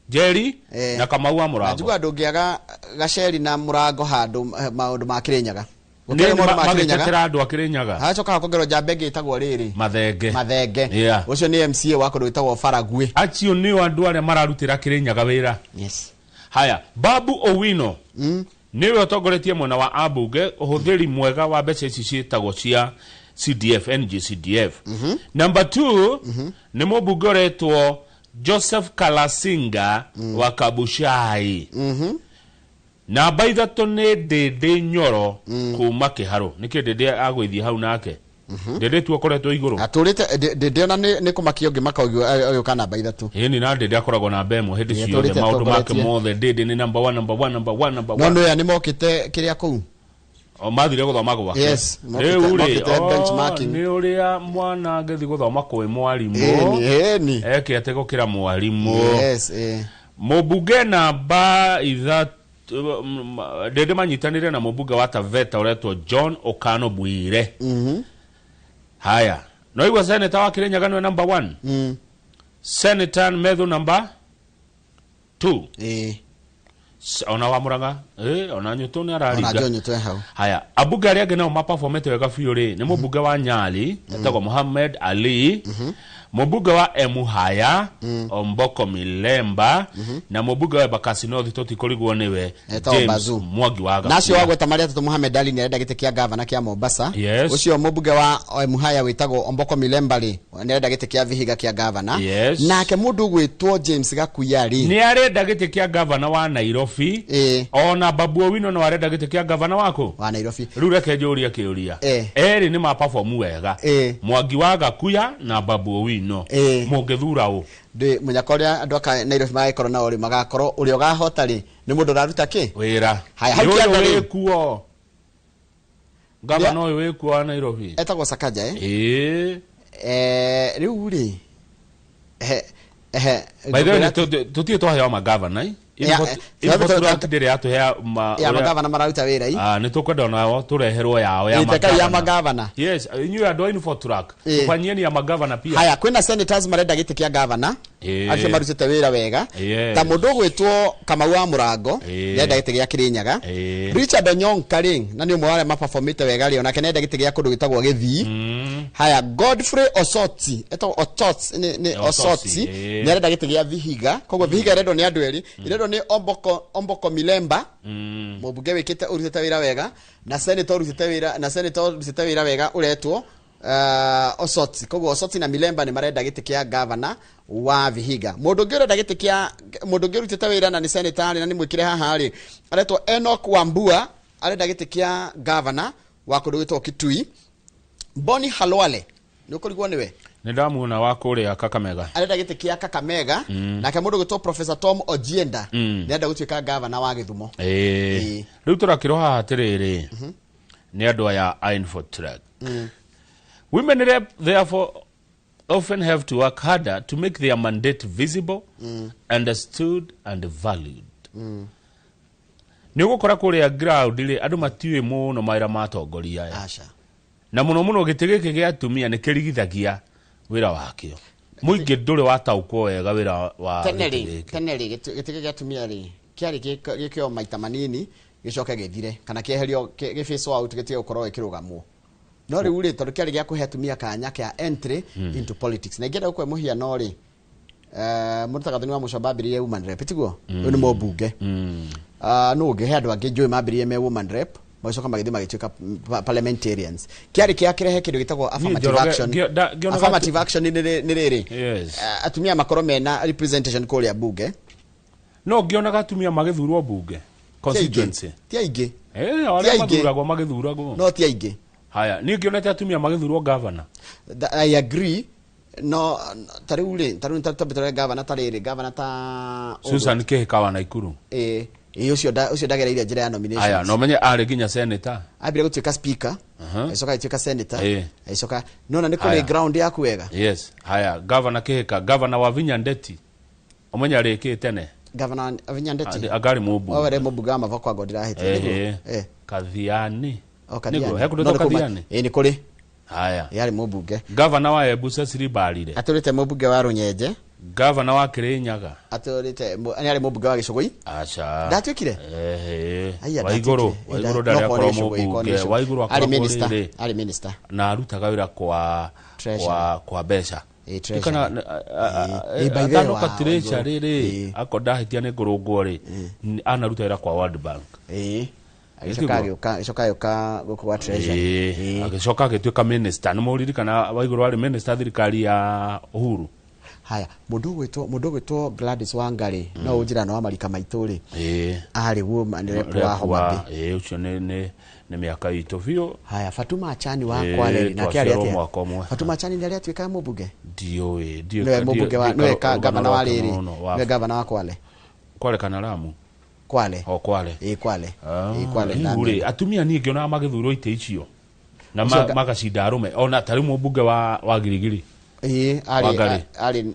Njeri na Kamau wa Na Mũrango. njigua ndũngĩaga Gaceri na Mũrango handũ, maũndũ ma Kirinyaga. Nĩ Gũtirĩ maũndũ ma Kirinyaga. magĩtetera andũ a Kirinyaga. Hagacoka hakongerwo njamba ĩngĩ ĩtagwo rĩrĩ Mathenge. Mathenge. Yeah. Ũcio nĩ MCA wa kũndũ gwĩtagwo Faragwe. Acio nĩo andũ arĩa mararutĩra Kirinyaga wĩra. Yes. Haya, Babu Owino nĩwe ũtongoretie mwena wa ambunge ũhũthĩri mwega wa mbeca ici ciĩtagwo cia CDF, NGCDF. Number 2 nĩ mũmbunge ũretwo Joseph Kalasinga wa Kabuchai. Namba 3 nĩ Ndĩndĩ Nyoro kuma Kĩharũ. Nĩkĩ Ndĩndĩ agũithiĩ hau nake? Ndĩndĩ tu akoretwo igũrũ. Atũrĩte Ndĩndĩ ona nĩ kũmakia ũngĩmaka ũgĩũka namba 3. Ĩni na Ndĩndĩ akoragwo namba 1 hĩndĩ Nĩ ciothe, atũrĩte maũndũ make atongoretie. mothe Ndĩndĩ nĩ number 1, number 1, number 1, number No 1. nĩ aya nĩ mokĩte kĩrĩa kũu. O mathire gũthoma gwake. Yes, Rĩu rĩ, mokĩte benchmarking. nĩ ũrĩa mwana angĩthiĩ gũthoma kwĩ mwarimũ. Ĩni, ĩni. Eke atĩ gũkĩra mwarimũ. Yes, Mũmbunge namba 3 Ndĩndĩ manyitanĩire na mũmbunge wa Taveta ũretwo John Okano Bwire. Haya, no igua senator wa Kirinyaga nĩwe number 1. Senator Methu number 2. Ona wa Murang'a, ona Nyutu nĩ Ona araringa. John Nyutu e hau. Haya, ambunge arĩa angĩ nao maperformete wega biũ rĩ nĩ mũmbunge wa Nyali etagwo Mohamed Ali, mũmbunge wa Emuhaya Omboko Milemba, na mũmbunge wa Embakasi North tũtikũrigwo nĩwe Etagwo James Bazu. Mwangi wa Na acio Gakuya. wagweta marĩa atatũ, Mohamed Ali nĩ arenda gĩtĩ kĩa gavana kĩa Mombasa. Yes. Ũcio mũmbunge wa Emuhaya wĩtagwo Omboko Milemba rĩ, nĩ arenda gĩtĩ kĩa Vihiga kĩa gavana. Yes. Nake mũndũ ũgwĩtwo James Gakuya rĩ, nĩ arenda gĩtĩ kĩa gavana wa Nairobi. Ona Babu Owino no arenda gĩtĩ kĩa gavana waku wa Nairobi. Rĩu reke njũrie kĩũria. Erĩ nĩ maperform wega, Mwangi wa Gakuya na Babu Owino. Mũngĩthura ũ? Ndĩ mũnyaka ũrĩa andũ aka Nairobi magagĩkorwo nao rĩ, magakorwo ũrĩa ũgahota rĩ nĩ mũndũ ũraruta kĩ wĩra. Haya, hau Nĩ ũyũ kĩanda rĩ. wĩkuo, gavana ũyũ wĩkuo wa Nairobi Etagwo Sakaja, eh? Ĩĩ. Rĩu rĩ, ehe By the way, tũtirĩ twaheo magavana. Ndĩrĩ yatũhea ya magavana mararuta wĩra i. Nĩ tũkwenda onao tũreherwo yao ya Ĩteka ya magavana. Yes, inyuĩ andũ a Infotrack, tũfanyieni ya magavana pia. Haya, kwĩna senators marenda gĩtĩ kĩa gavana acio marutĩte wĩra wega, ta mũndũ ũgwĩtwo Kamau wa Mũrango nĩarenda gĩtĩ gĩa Kĩrĩnyaga. Richard Onyonka rĩ, na nĩ ũmwe wa arĩa maperformĩte wega rĩ, onake nĩarenda gĩtĩ gĩa kũndũ gĩtagwo Gĩthii. Haya, Godfrey Osoti etagwo Otot, nĩ Osoti, Osoti nĩarenda gĩtĩ gĩa Vihiga. Koguo Vihiga ĩrendwo nĩ andũ erĩ, ĩrendwo nĩ Omboko Milemba, mũmbunge wĩkĩte ũrutĩte wĩra wega, na senator ũrutĩte wĩra, na senator ũrutĩte wĩra wega ũretwo Osoti. Koguo Osoti na Milemba nĩ marenda gĩtĩ kĩa gavana wa Vihiga. Mũndũ ũngĩ ũrenda gĩtĩ kĩa mũndũ ũngĩ ũrutĩte wĩra na nĩ senator rĩ, na nĩ mwĩkĩre haha rĩ, aretwo Enoch Wambua, arenda gĩtĩ kĩa gavana wa kũndũ gwĩtagwo Kitui. Boni Halwale, nĩ ũkũrigwo nĩwe? Nĩ ndamuona wa kũrĩa Kakamega. Arenda gĩtĩ kĩa Kakamega. Nake mũndũ gwĩtwo Professor Tom Ojienda nĩarenda gũtuĩka gavana wa Gĩthumo. Ĩĩ. Rĩu tũrakĩrwo haha atĩrĩrĩ, nĩ andũ aya a Infotrack. Women rep therefore often have to work harder to make their mandate visible, understood and valued. Nĩ ũgũkora kũrĩa ground rĩ, andũ matiũĩ mũno mawĩra ma atongoria aya. Aca. Na mũno mũno gĩtĩ gĩkĩ gĩa atumia nĩ kĩrigithagia wĩra wakĩo. Mũingĩ ndũrĩ wataũkwo wega wĩra wa Tene gĩtĩ rĩ, gĩkĩ. tene rĩ, gĩtĩ gĩkĩ gĩa atumia rĩ, kĩarĩ gĩkĩo maita manini gĩcoke gĩthire kana kĩeherio, gĩ phase out, gĩtige gũkorwo gĩkĩrũgamwo. No rĩu rĩ, tondũ kĩarĩ gĩa kũhe atumia kanya kĩa entry into politics. Na ingĩenda gũkũhe mũhiano rĩ, mũndũ ta Gathoni wa Mũcomba ambĩrĩirie woman rep, tiguo? Ũyũ nĩ mũmbunge. No ũngĩ, he andũ angĩ njũĩ mambĩrĩirie me woman rep, magĩcoka magĩthiĩ magĩtuĩka parliamentarians. Kĩarĩ kĩa kĩrehe kĩndũ gĩtagwo affirmative Njoroge, action. ngĩonaga Affirmative action nĩ rĩrĩ, Yes. Atumia makorwo mena representation kũrĩa bunge. No ngĩonaga atumia magĩthurwo bunge constituency. Ti aingĩ. Arĩa Ti aingĩ. mathuragwo magĩthuragwo. No ti aingĩ. Haya, niĩ ngĩonete atumia magĩthurwo governor. I agree. No ta rĩu rĩ, ta rĩu ta tũrore governor, ta rĩrĩ governor ta Susan Kihika wa Nakuru. Ĩĩ, ũcio ndagereire njĩra ya nominations. Haya, no menye arĩ nginya senator. Ambire gũtuĩka speaker, agĩcoka agĩtuĩka senator, agĩcoka nona nĩ kũrĩ Haya. ground yaku wega. Yes. Haya, governor Kihika, governor wa Vinya Ndeti. Ũmenye arĩkĩte tene. Governor Vinya Ndeti. Angarĩ mũmbunge. Wewe mũmbunge wa Mavoko, anga ndĩrahĩtia, nĩguo? Kathiani. O, Kathiani. Nĩguo, he kũndũ No, ta nĩ kũma- Kathiani. Ĩĩ, nĩ kũrĩ. Haya. Ĩĩ, arĩ mũmbunge. Governor wa Embu Cecily Mbarire. Atũrĩte mũmbunge wa Rũnyenje. Governor wa Kirinyaga. Atũrĩte nĩ arĩ mũmbunge wa Gĩcũgũi. Aca. Ndatuĩkire? Aya, Waigũrũ, ndatuĩkire. Waigũrũ No, ndarĩ korwo nĩ akorwo Gĩcũgũi, korwo nĩ mũmbunge. Gĩcũgũi. Waigũrũ Arĩ akoragwo minister, rĩrĩ. arĩ minister. Na arutaga wĩra Treasury. kwa mbeca. Ĩĩ, treasury. Kana, Ĩĩ, by the way, atanoka wa treasury Waigũrũ. rĩ, akorwo ndahĩtia nĩ ngũrũngwo rĩ, anaruta wĩra kwa World Bank. Ĩĩ. Agĩcoka Ĩtiguo? agĩũka, agĩcoka agĩũka gũkũ gwa treasury. Ĩĩ, agĩcoka agĩtuĩka minister. Nĩ mũririkana Waigũrũ arĩ minister thirikari ya Uhuru. Haya, mũndũ ũgwĩtwo Gladys Wangari, no ũnjĩra no wa marika maitũ rĩ, arĩ woman rep wa Homa Bay. Ĩĩ, ũcio nĩ mĩaka itũ biũ. Haya, Fatuma Achani wa Ĩĩ, Kwale rĩ, nake arĩ twaciarwo atĩa? mwaka ũmwe. Fatuma Achani nĩ arĩ atuĩka mũmbunge? Ndiũĩ, ndiũĩ. Nĩwe mũmbunge wa, nĩwe gavana wa rĩrĩ, nĩwe gavana wa Kwale. Kwale kana Lamu? Kwale. O Kwale. Ĩĩ, Kwale. Ĩĩ, Kwale. Rĩu rĩ, atumia niĩ ngĩonaga magĩthurwo itĩ icio na Ũcio magacinda arũme, ona ta rĩu mũmbunge wa Girigiri. Ĩĩ, arĩ Wangari.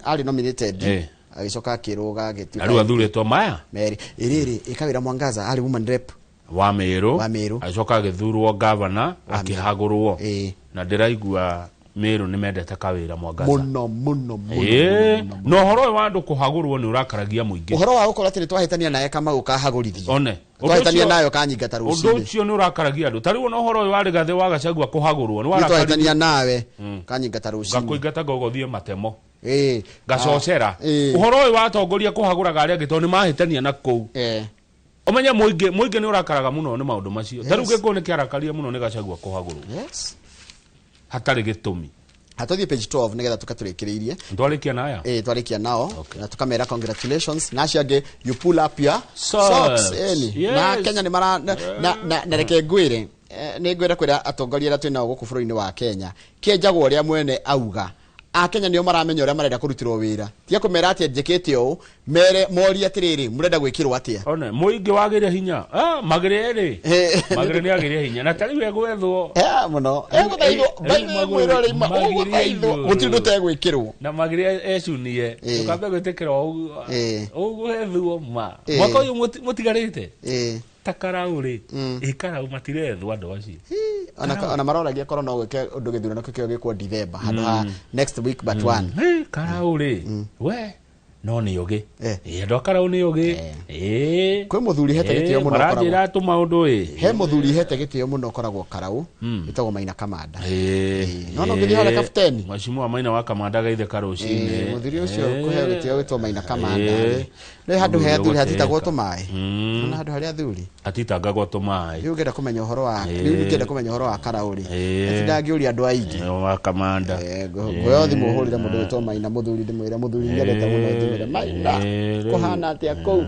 arĩ nominated. Ĩĩ. Agĩcoka akĩrũga agĩtuĩka Na rĩu athurĩtwo maya. Mary. Ĩrĩrĩ, ĩkawĩra Mwangaza arĩ woman rep. Wa Meru. Wa Meru. Agĩcoka agĩthurwo gavana, akĩhagũrwo. Ĩĩ. Na ndĩraigua Meru nĩ mendete kawĩra Mwangaza. Mũno mũno mũno. Ĩĩ, Mũno, mũno. na ũhoro ũyũ wa andũ kũhagũrwo nĩ ũrakaragia mũingĩ. Ũhoro wa gũkorwo atĩ nĩ twahĩtania naye Kamau kahagũrithio. One. Ũndũ Twahĩtania nayo kanyingata ũndũ rũcinĩ. ũcio nĩ ũrakaragia andũ. Ta rĩu ona ũhoro ũyũ wa Rigathĩ wa Gachagua kũhagũrwo nĩ Nĩ warakaririe. twahĩtania nawe kanyingata rũcinĩ. Ngakũingata ngogothiĩ matemo. Ĩĩ. Ngacocera. Ĩĩ. Ũhoro ũyũ wa atongoria kũhagũraga arĩa angĩ tondũ nĩ mahĩtania na kũu. Ũmenye mũingĩ nĩ ũrakaraga mũno nĩ maũndũ macio. Ta rĩu gĩkũyũ nĩ kĩarakarie mũno nĩ Gachagua kũhagũrwo. Hatarĩ gĩtũmi. Atũthiĩ page 12 nĩgetha tũkatũrĩkĩrĩirie. Twarĩkia na aya? Ĩĩ, twarĩkia nao. Na tũkamera congratulations, na acio angĩ, you pull up your socks. socks. Ĩni. Yes. Na Kenya nĩ mara na reke ngwĩre, nĩ ngwĩra kwĩra atongoria arĩa twĩ nao gũkũ bũrũri-inĩ wa Kenya, kĩenjagwo ũrĩa mwene auga. Akenya nĩo maramenya ũrĩa marenda kũrutĩrwo wĩra. Tiga kũmera atĩ njĩkĩte ũũ, mere morie atĩrĩrĩ, mũrenda gwĩkĩrwo atĩa? One, mũingĩ wagĩre hinya. Ah, magĩre rĩ. Magĩre nĩ agĩre hinya. Na ta rĩu egwethwo. Mũno. Egũthaithwo, Rĩu by the way, mwĩrorei ma, magĩrĩ ũgũthaithwo. igũrũ. Gũtirĩ ũndũ ũtegwĩkĩrwo. Na magĩre ecunie. Ndũkambe gwĩtĩkĩra ũguo. Ũgwethwo ma. Mwaka ũyũ mũtigarĩte. Ta Karau rĩ. Ĩ, Karau matirethwo andũ acio. Ona maroragia korwo no gwĩke ũndũ gĩthurano kĩo gĩkwo December handũ ha next week but one. Ĩ, Karau rĩ. We, no nĩ ũgĩ. Ĩ, andũ a Karau nĩ ũgĩ. Ĩ. Kwĩ mũthuri hete gĩtĩo mũno Maranjĩra tũmaũndũ ĩ. He mũthuri hete gĩtĩo mũno ũkoragwo Karau, wĩtagwo Maina Kamanda. Ĩ. No, no ngĩthiĩ harĩa Kapteni. Mheshimiwa Maina wa Kamanda gaithe karũcinĩ. Mũthuri ũcio kũheo gĩtĩo wĩtwo Maina Kamanda rĩ. Nĩ handũ he athuri hatitagwo tũmaĩ. Nĩ handũ harĩa athuri. Hatitangagwo tũmaĩ. Rĩu ngĩenda kũmenya ũhoro wa, rĩu ngĩenda kũmenya ũhoro wa Karau rĩ. Ndingĩũria andũ aingĩ. Wa Kamanda. Nguoya thimũ hũrĩre mũndũ wĩtwo Maina mũthuri, ndĩmwĩre mũthuri nyendete mũno thimũ Kwĩra Maina Rĩu- kũhana atĩa kũu?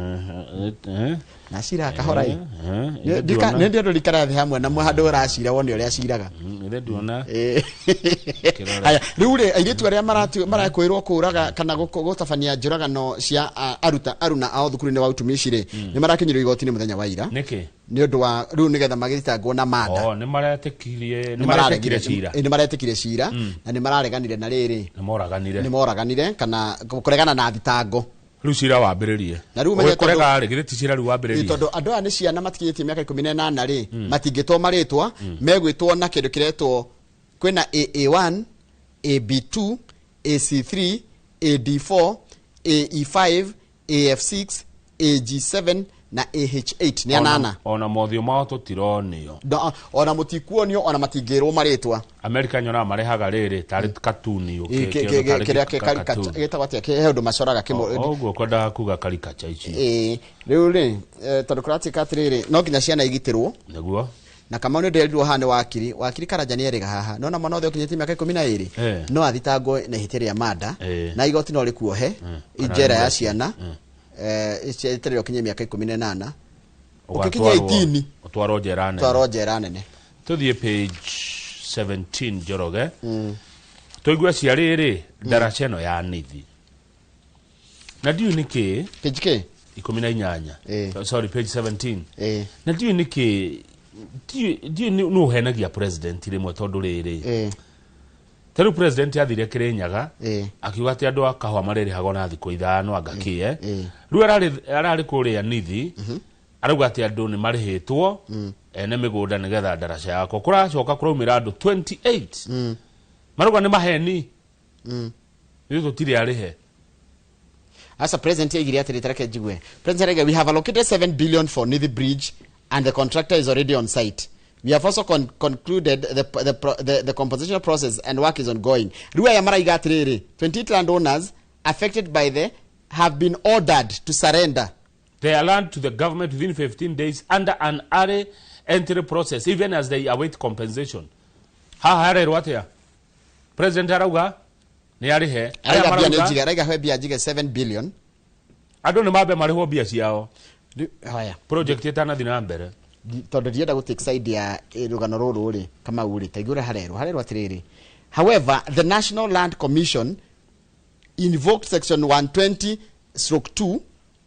Na cira kahora ĩ. Nĩ Nĩ ndĩ andũ rikara thĩ hamwe na handũ ũracira wone ũrĩa aciraga. Ithe nduona. Kĩrore. Haya, rĩu rĩ, airĩtu arĩa marakwĩrwo kũraga kana gũtabania njũragano cia aruta aruna ao thukuru-inĩ wa utumishi rĩ, nĩ marakinyĩrio igoti-inĩ mũthenya wa ira Nĩkĩ? nĩ ũndũ wa rĩu nĩgetha magĩthitangwo na manda. O, nĩ maretĩkirie, nĩ maretĩkire cira. Nĩ maretĩkire cira na nĩ marareganire na rĩrĩ, Nĩ moraganire. nĩ moraganire kana kũregana na thitango. Rĩu cira wambĩrĩrie. Na rĩu ũmenye tondũ- Kũrega rĩ, githĩ ti cira rĩu wambĩrĩrie? Tondũ andũ aya nĩ ciana matikinyĩtie mĩaka 18 rĩ, matingĩtwo marĩtwa, megwĩtwo na kĩndũ kĩretwo kwĩna AA1, AB2, AC3, AD4, AE5, AF6, AG7 na AH8, nĩ anana. Ona mothiũ mao tũtironio. Ona mũtikuonio, ona matingĩrwo marĩtwa. America nyonaga marehaga rĩrĩ tarĩ katuni. Kĩrĩa gĩtagwo atĩa, he ũndũ macoraga kĩmwe. Ũguo kwendaga kuga karikacha ici. Ĩĩ, rĩu rĩ, tondũ kũratuĩka atĩrĩrĩ, no nginya ciana igitĩrwo. Nĩguo. Na Kamau nĩ ndĩrerirwo haha nĩ wakiri Karanja nĩ erĩga haha nona mwana wothe ũkinyĩtie mĩaka 12 no athitangwo na ihĩtia rĩa manda na igoti no rĩkuohe Kana njera ya rĩmwe. ciana eterere ũkinye mĩaka 18, ũkĩkinya Ũgatwarwo- 18 ũtwarwo njera nene. Twarwo njera nene. Tũthiĩ page 17, Njoroge, tũigue cia rĩrĩ ndaraca ĩno ya nithi na ndiũĩ nĩkĩ. Page kĩ? 18. Sorry, page 17. Na ndiũĩ nĩkĩ, ndiũĩ nĩ ũhenagia president rĩmwe, tondũ rĩrĩ, ta rĩu president athire Kĩrĩnyaga akiuga atĩ andũ a kahũa marĩrĩhagwo na thikũ 5 anga kĩe. Rĩu ararĩ kũrĩa nithi, arauga atĩ andũ nĩ marĩhĩtwo ene mĩgũnda nĩgetha ndaraca yakwo. Kũracoka kũraumĩra andũ 28 marauga nĩ maheni, ithuĩ tũtirĩ arĩhe. Asa, president aigire atĩrĩ, tareke njigue. President araiga, "We have allocated 7 billion for Nithi Bridge and the contractor is already on site. We have also concluded the composition process and work is ongoing." Rĩu aya maraiga atĩrĩrĩ, 28 landowners affected by the have been ordered to surrender their land to the government within 15 days under an early entry process, even as they await compensation. Haha harerwo atĩa? President arauga nĩ arĩhe. Aya Araiga mbia nĩ marauga njige, araiga he mbia njige 7 billion. Andũ nĩ mambe marĩhwo mbia ciao Haya. project ĩtanathiĩ na mbere. Tondũ ndienda gũ take side ya rũgano rũrũ rĩ, Kamau rĩ, taigua ũrĩa harerwo atĩrĩrĩ, "However, the National Land Commission invoked section 120/2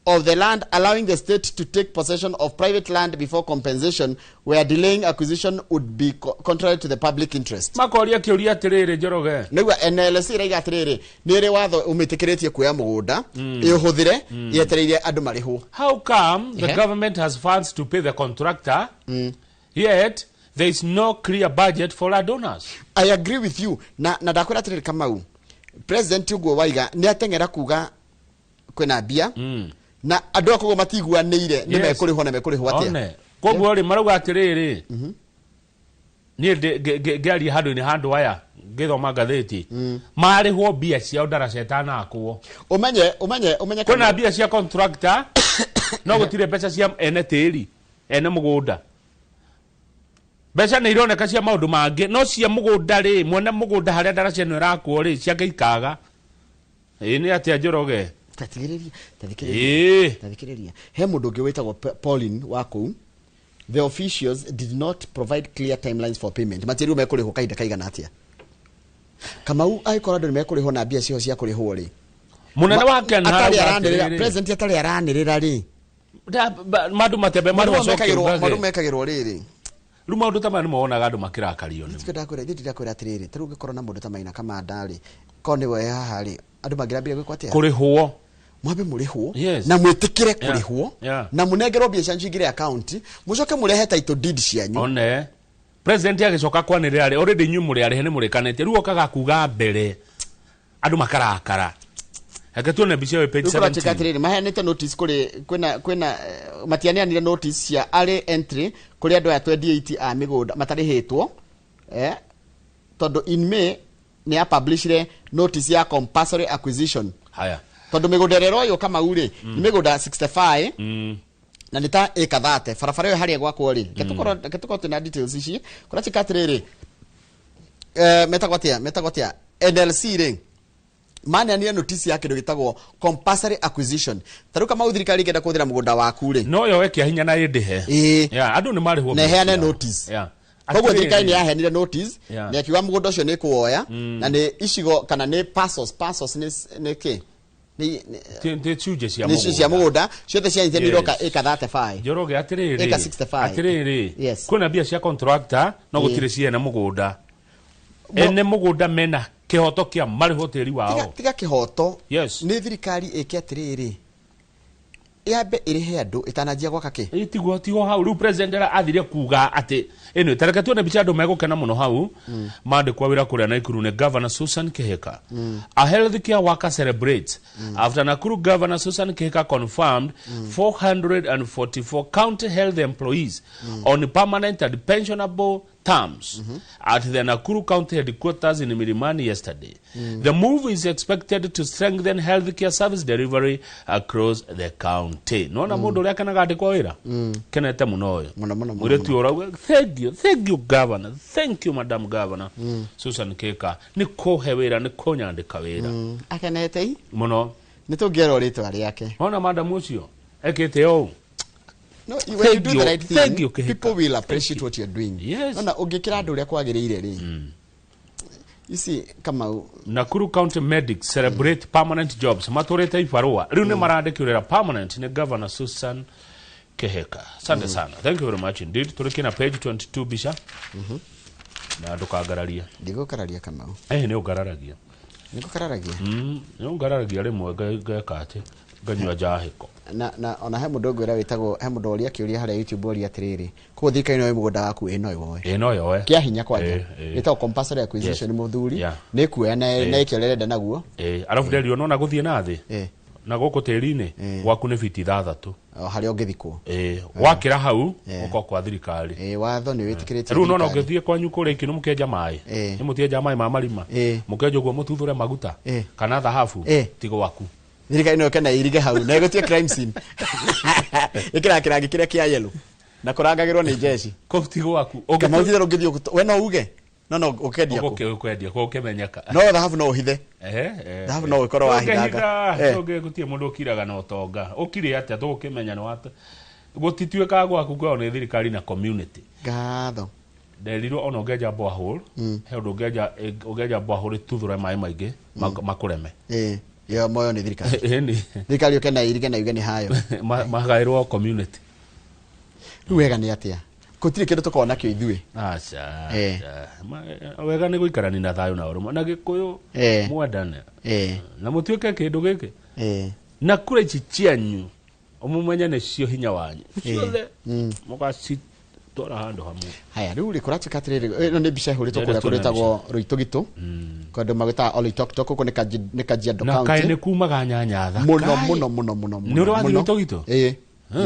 of the land, allowing the state to take possession of private land before compensation, where delaying acquisition would be contrary to the public interest." Makoria kĩũria atĩrĩrĩ, Njoroge. Nĩguo NLC ĩraiga atĩrĩrĩ, nĩ ĩrĩ watho ũmĩtĩkĩrĩtie kuoya mũgũnda ĩũhũthĩre yetereire andũ marĩhwo. How come the Ehe. government has funds to pay the contractor, yet there is no clear budget for landowners? I agree with you, na ndakwĩra atĩrĩrĩ, Kamau, president ũguo waiga nĩ ateng'era kuga kwĩna mbia na andũ a koguo matiguanĩire nĩ mekũrĩhwo na mekũrĩhwo atĩa. One koguo rĩ, marauga atĩrĩrĩ, niĩ ngĩaria handũ-inĩ handũ aya ngĩthoma ngathĩti, marĩhwo mbia ciao ndaraca ĩtanakwo. Ũmenye Kwĩna mbia cia contractor no gũtirĩ mbeca cia ene tĩri, ene mũgũnda. Mbeca nĩ ironeka cia maũndũ mangĩ, no cia mũgũnda rĩ, mwene mũgũnda harĩa ndaraca ĩno ĩrakwo rĩ, ciake ikaga. Ĩ nĩ atĩa, Njoroge? Tathikĩrĩria, tathikĩrĩria. Ĩĩ. Tathikĩrĩria, he mũndũ ũngĩ wĩtagwo Pauline wa kũu. "The officials did not provide clear timelines for payment." Matiĩrirwo mekũrĩhwo kahinda kaigana atĩa. Kamau, angĩkorwo andũ nĩ mekũrĩhwo na mbia ciao cia kũrĩhwo rĩ, Mũnene wa Ken atarĩ arauga aranĩrĩra, atĩrĩrĩ, president atarĩ aranĩrĩra rĩ, mandũ matembe maũndũ marĩ maũndũ mekagĩrwo rĩrĩ. Rĩu maũndũ ta maya nĩmo wonaga andũ makĩrakario nĩmo. Tikio ndakwĩra, ithuĩ ndakwĩra atĩrĩrĩ, ta rĩu ũngĩkorwo na mũndũ ta Maina Kamanda rĩ, korwo nĩwe haha rĩ, andũ mangĩrambire gwĩkwo atĩa? Kũrĩhwo. Mwambe mũrĩhwo na mwĩtĩkĩre kũrĩhwo na mũnengerwo mbia cianyu cingĩre akaunti, mũcoke mũrehe title deed cianyu. One president agĩcoka kwanĩrĩra rĩ, already inyuĩ mũrĩ arĩhe, nĩ mũrĩkanĩtie. Rĩu okaga kuga mbere, andũ makarakara. Reke tuone mbica ĩyo page Rĩu kũratuĩka 17. atĩrĩrĩ, maheanĩte notice kũrĩ kwĩna matianeanire notice cia early entry kũrĩ andũ aya 28 a mĩgũnda matarĩhĩtwo, tondũ in May nĩ ya publishire notice ya compulsory acquisition. Haya. Tondũ mĩgũnda ĩrĩa ĩroywo, Kamau rĩ, nĩ mĩgũnda 65 na nĩ ta ĩka 30 barabara ĩyo harĩa gwakwo rĩ. Reke tũkorwo twĩna details ici. Kũratuĩka atĩrĩrĩ, metagwo atĩa, NLC rĩ. Maneanire notice ya kĩndũ gĩtagwo compulsory acquisition. Ta rĩu Kamau thirikari ĩngĩenda kũhũthĩra mũgũnda waku rĩ, no yoe kĩa hinya na ĩndĩhe. Ĩĩ. Yeah, andũ nĩ marĩhwo na ĩheane mbeca ciao. notice. Yeah. Koguo Atĩrĩrĩ. thirikari nĩ yaheanire notice Yeah. na ĩkiuga mũgũnda ũcio nĩ ĩkũwoya na nĩ icigo kana nĩ parcels, parcels nĩ kĩ? Ti cunjĩ cia Nĩ cia mũgũnda ciothe cianyitanĩirwo Yes. ĩka 35. Njoroge atĩrĩrĩ, Ĩka 65. atĩrĩrĩ, Yes. kwĩna mbia cia contractor no Ĩĩ. gũtirĩ ciene mũgũnda, ene mũgũnda mena kĩhoto kĩa marĩhwo tĩri wao. Tiga kĩhoto. Yes. Nĩ thirikari ĩke atĩrĩrĩ, yambe ĩrĩhe andũ ĩtananjia gwaka kĩ. Ĩ, tiguo hau rĩu president ara athire kuga atĩ ĩno tareke tuone mbica andũ megũkena mũno hau mandĩkwo wĩra kũrĩa Nakuru nĩ Governor Susan Kihika. A health care worker celebrates after Nakuru Governor Susan Kihika confirmed 444 county health employees on permanent and pensionable terms at the Nakuru County headquarters in Milimani yesterday. The move is expected to strengthen healthcare service delivery across the county. Nona mundu uria kenaga andikwo wira kenete muno uyu. Mũno, mũno, mũno, Mũirĩtu ũrauga thank you, thank you governor, thank you madam governor Susan Kihika nĩ kũhe wĩra, nĩ kũnyandĩka wĩra. Akenete i Mũno. Nĩ tũngĩerwo rĩtwa rĩake. Ona madam ũcio ekĩte ũũ. No, when you Thank do you. the right thing, Thank you, Kihika. people will appreciate what you're doing. Yes. Nona ũngĩkĩra andũ ũrĩa kwagĩrĩire rĩ, ici Kamau. Nakuru County medics celebrate permanent jobs, matũrĩte ibarũa rĩu nĩ marandĩkio wĩra permanent nĩ Governor Susan Kihika. Asante sana, thank you very much indeed. Tũrĩkie na page 22 mbica na ndũkangararie. Ndigũkararia Kamau. Eh, nĩ ũngararagia. Nĩngũkararagia? Nĩ ũngararagia rĩmwe ngeka atĩ nganyua njahĩko. Na ona he mũndũ ngwĩra wĩtagwo, he mũndũ ũria kĩũria harĩa YouTube oria atĩrĩrĩ, koguo thirikari no yoe mũgũnda waku? Ĩ, no ĩwoe. Ĩ, no yoe. Kĩa hinya kwanja. Ĩ, ĩ. Ĩtagwo compulsory acquisition. Yes. Mũthuri Yeah. nĩ kuoya na ĩke ũrĩa ĩrenda naguo. Ĩ, arabu nderirwo nona gũthiĩ na thĩ Ĩ. na gũkũ tĩri-inĩ Ĩ. gwaku nĩ fiti 6. O harĩa ũngĩthikwo. Ĩ, wakĩra hau Ĩ. ũkorwo kwa thirikari. Ĩ, watho nĩ wĩtĩkĩrĩtie Rĩu nona thirikari. ũngĩthiĩ kwanyu kũrĩa ikĩno mũkĩenja maĩ, Ĩ. nĩ mũtienja maĩ ma marima, Ĩ. mũkenja ũguo mũtuthũre maguta Ĩ. kana thahabu, Ĩ. ti gwaku. Thirikari no ĩke na ĩirige hau na ĩgũtie crime scene, ĩkĩra kĩrangi kĩrĩa kĩa yellow na kũrangagĩrwo nĩ jeshi. Kũu ti gwaku. Kamau titherũ ũngĩthiĩ we no uge no ũkendia kũ? Ũgũkĩendia kũ ũkĩmenyeka. No thahabu no ũhithe. Thahabu no ũkorwo wahithanga. Gũtirĩ mũndũ ũkiraga na ũtonga ũkire atĩa tũgũkĩmenya nĩ wata gũtituĩkaga gwaku kwao nĩ thirikari na community. Ngatho. Nderirwo ona ũngĩenja borehole, he ũndũ ũngĩenja borehole ĩtuthũre maĩ maingĩ makũreme. Ĩ, yo moyo nĩ thirikari. Ĩni. Thirikari ũke na ĩirige na yuge nĩ hayo. Magaĩrwo community. Rĩu wega nĩ atĩa gũtirĩ kĩndũ tũkoragwo nakĩo ithuĩ? Aca. Eh. Wega nĩ gũikarani na thayũ na ũrũmwe na gĩkũyũ. Eh. Mwendane na mũtuĩke kĩndũ gĩkĩ na kura ici cianyu mũmenye nĩcio hinya wanyu ciothe mũgacitwara handũ hamwe. Haya, rĩu rĩ kũratuĩka atĩrĩrĩ, ĩno nĩ mbica ĩhũrĩtwo Ndĩrenda kũrĩa tuone. kũrĩtagwo Rũitũgitũ, kũndũ magĩtaga Oloitoktok, gũkũ nĩ nĩ Kajiado Na kaĩ County. nĩ kumaga nyanya thaka. Mũno mũno mũno mũno mũno. Nĩ ũrĩ wathiĩ Mũno. Rũitũgitũ? Ĩĩ,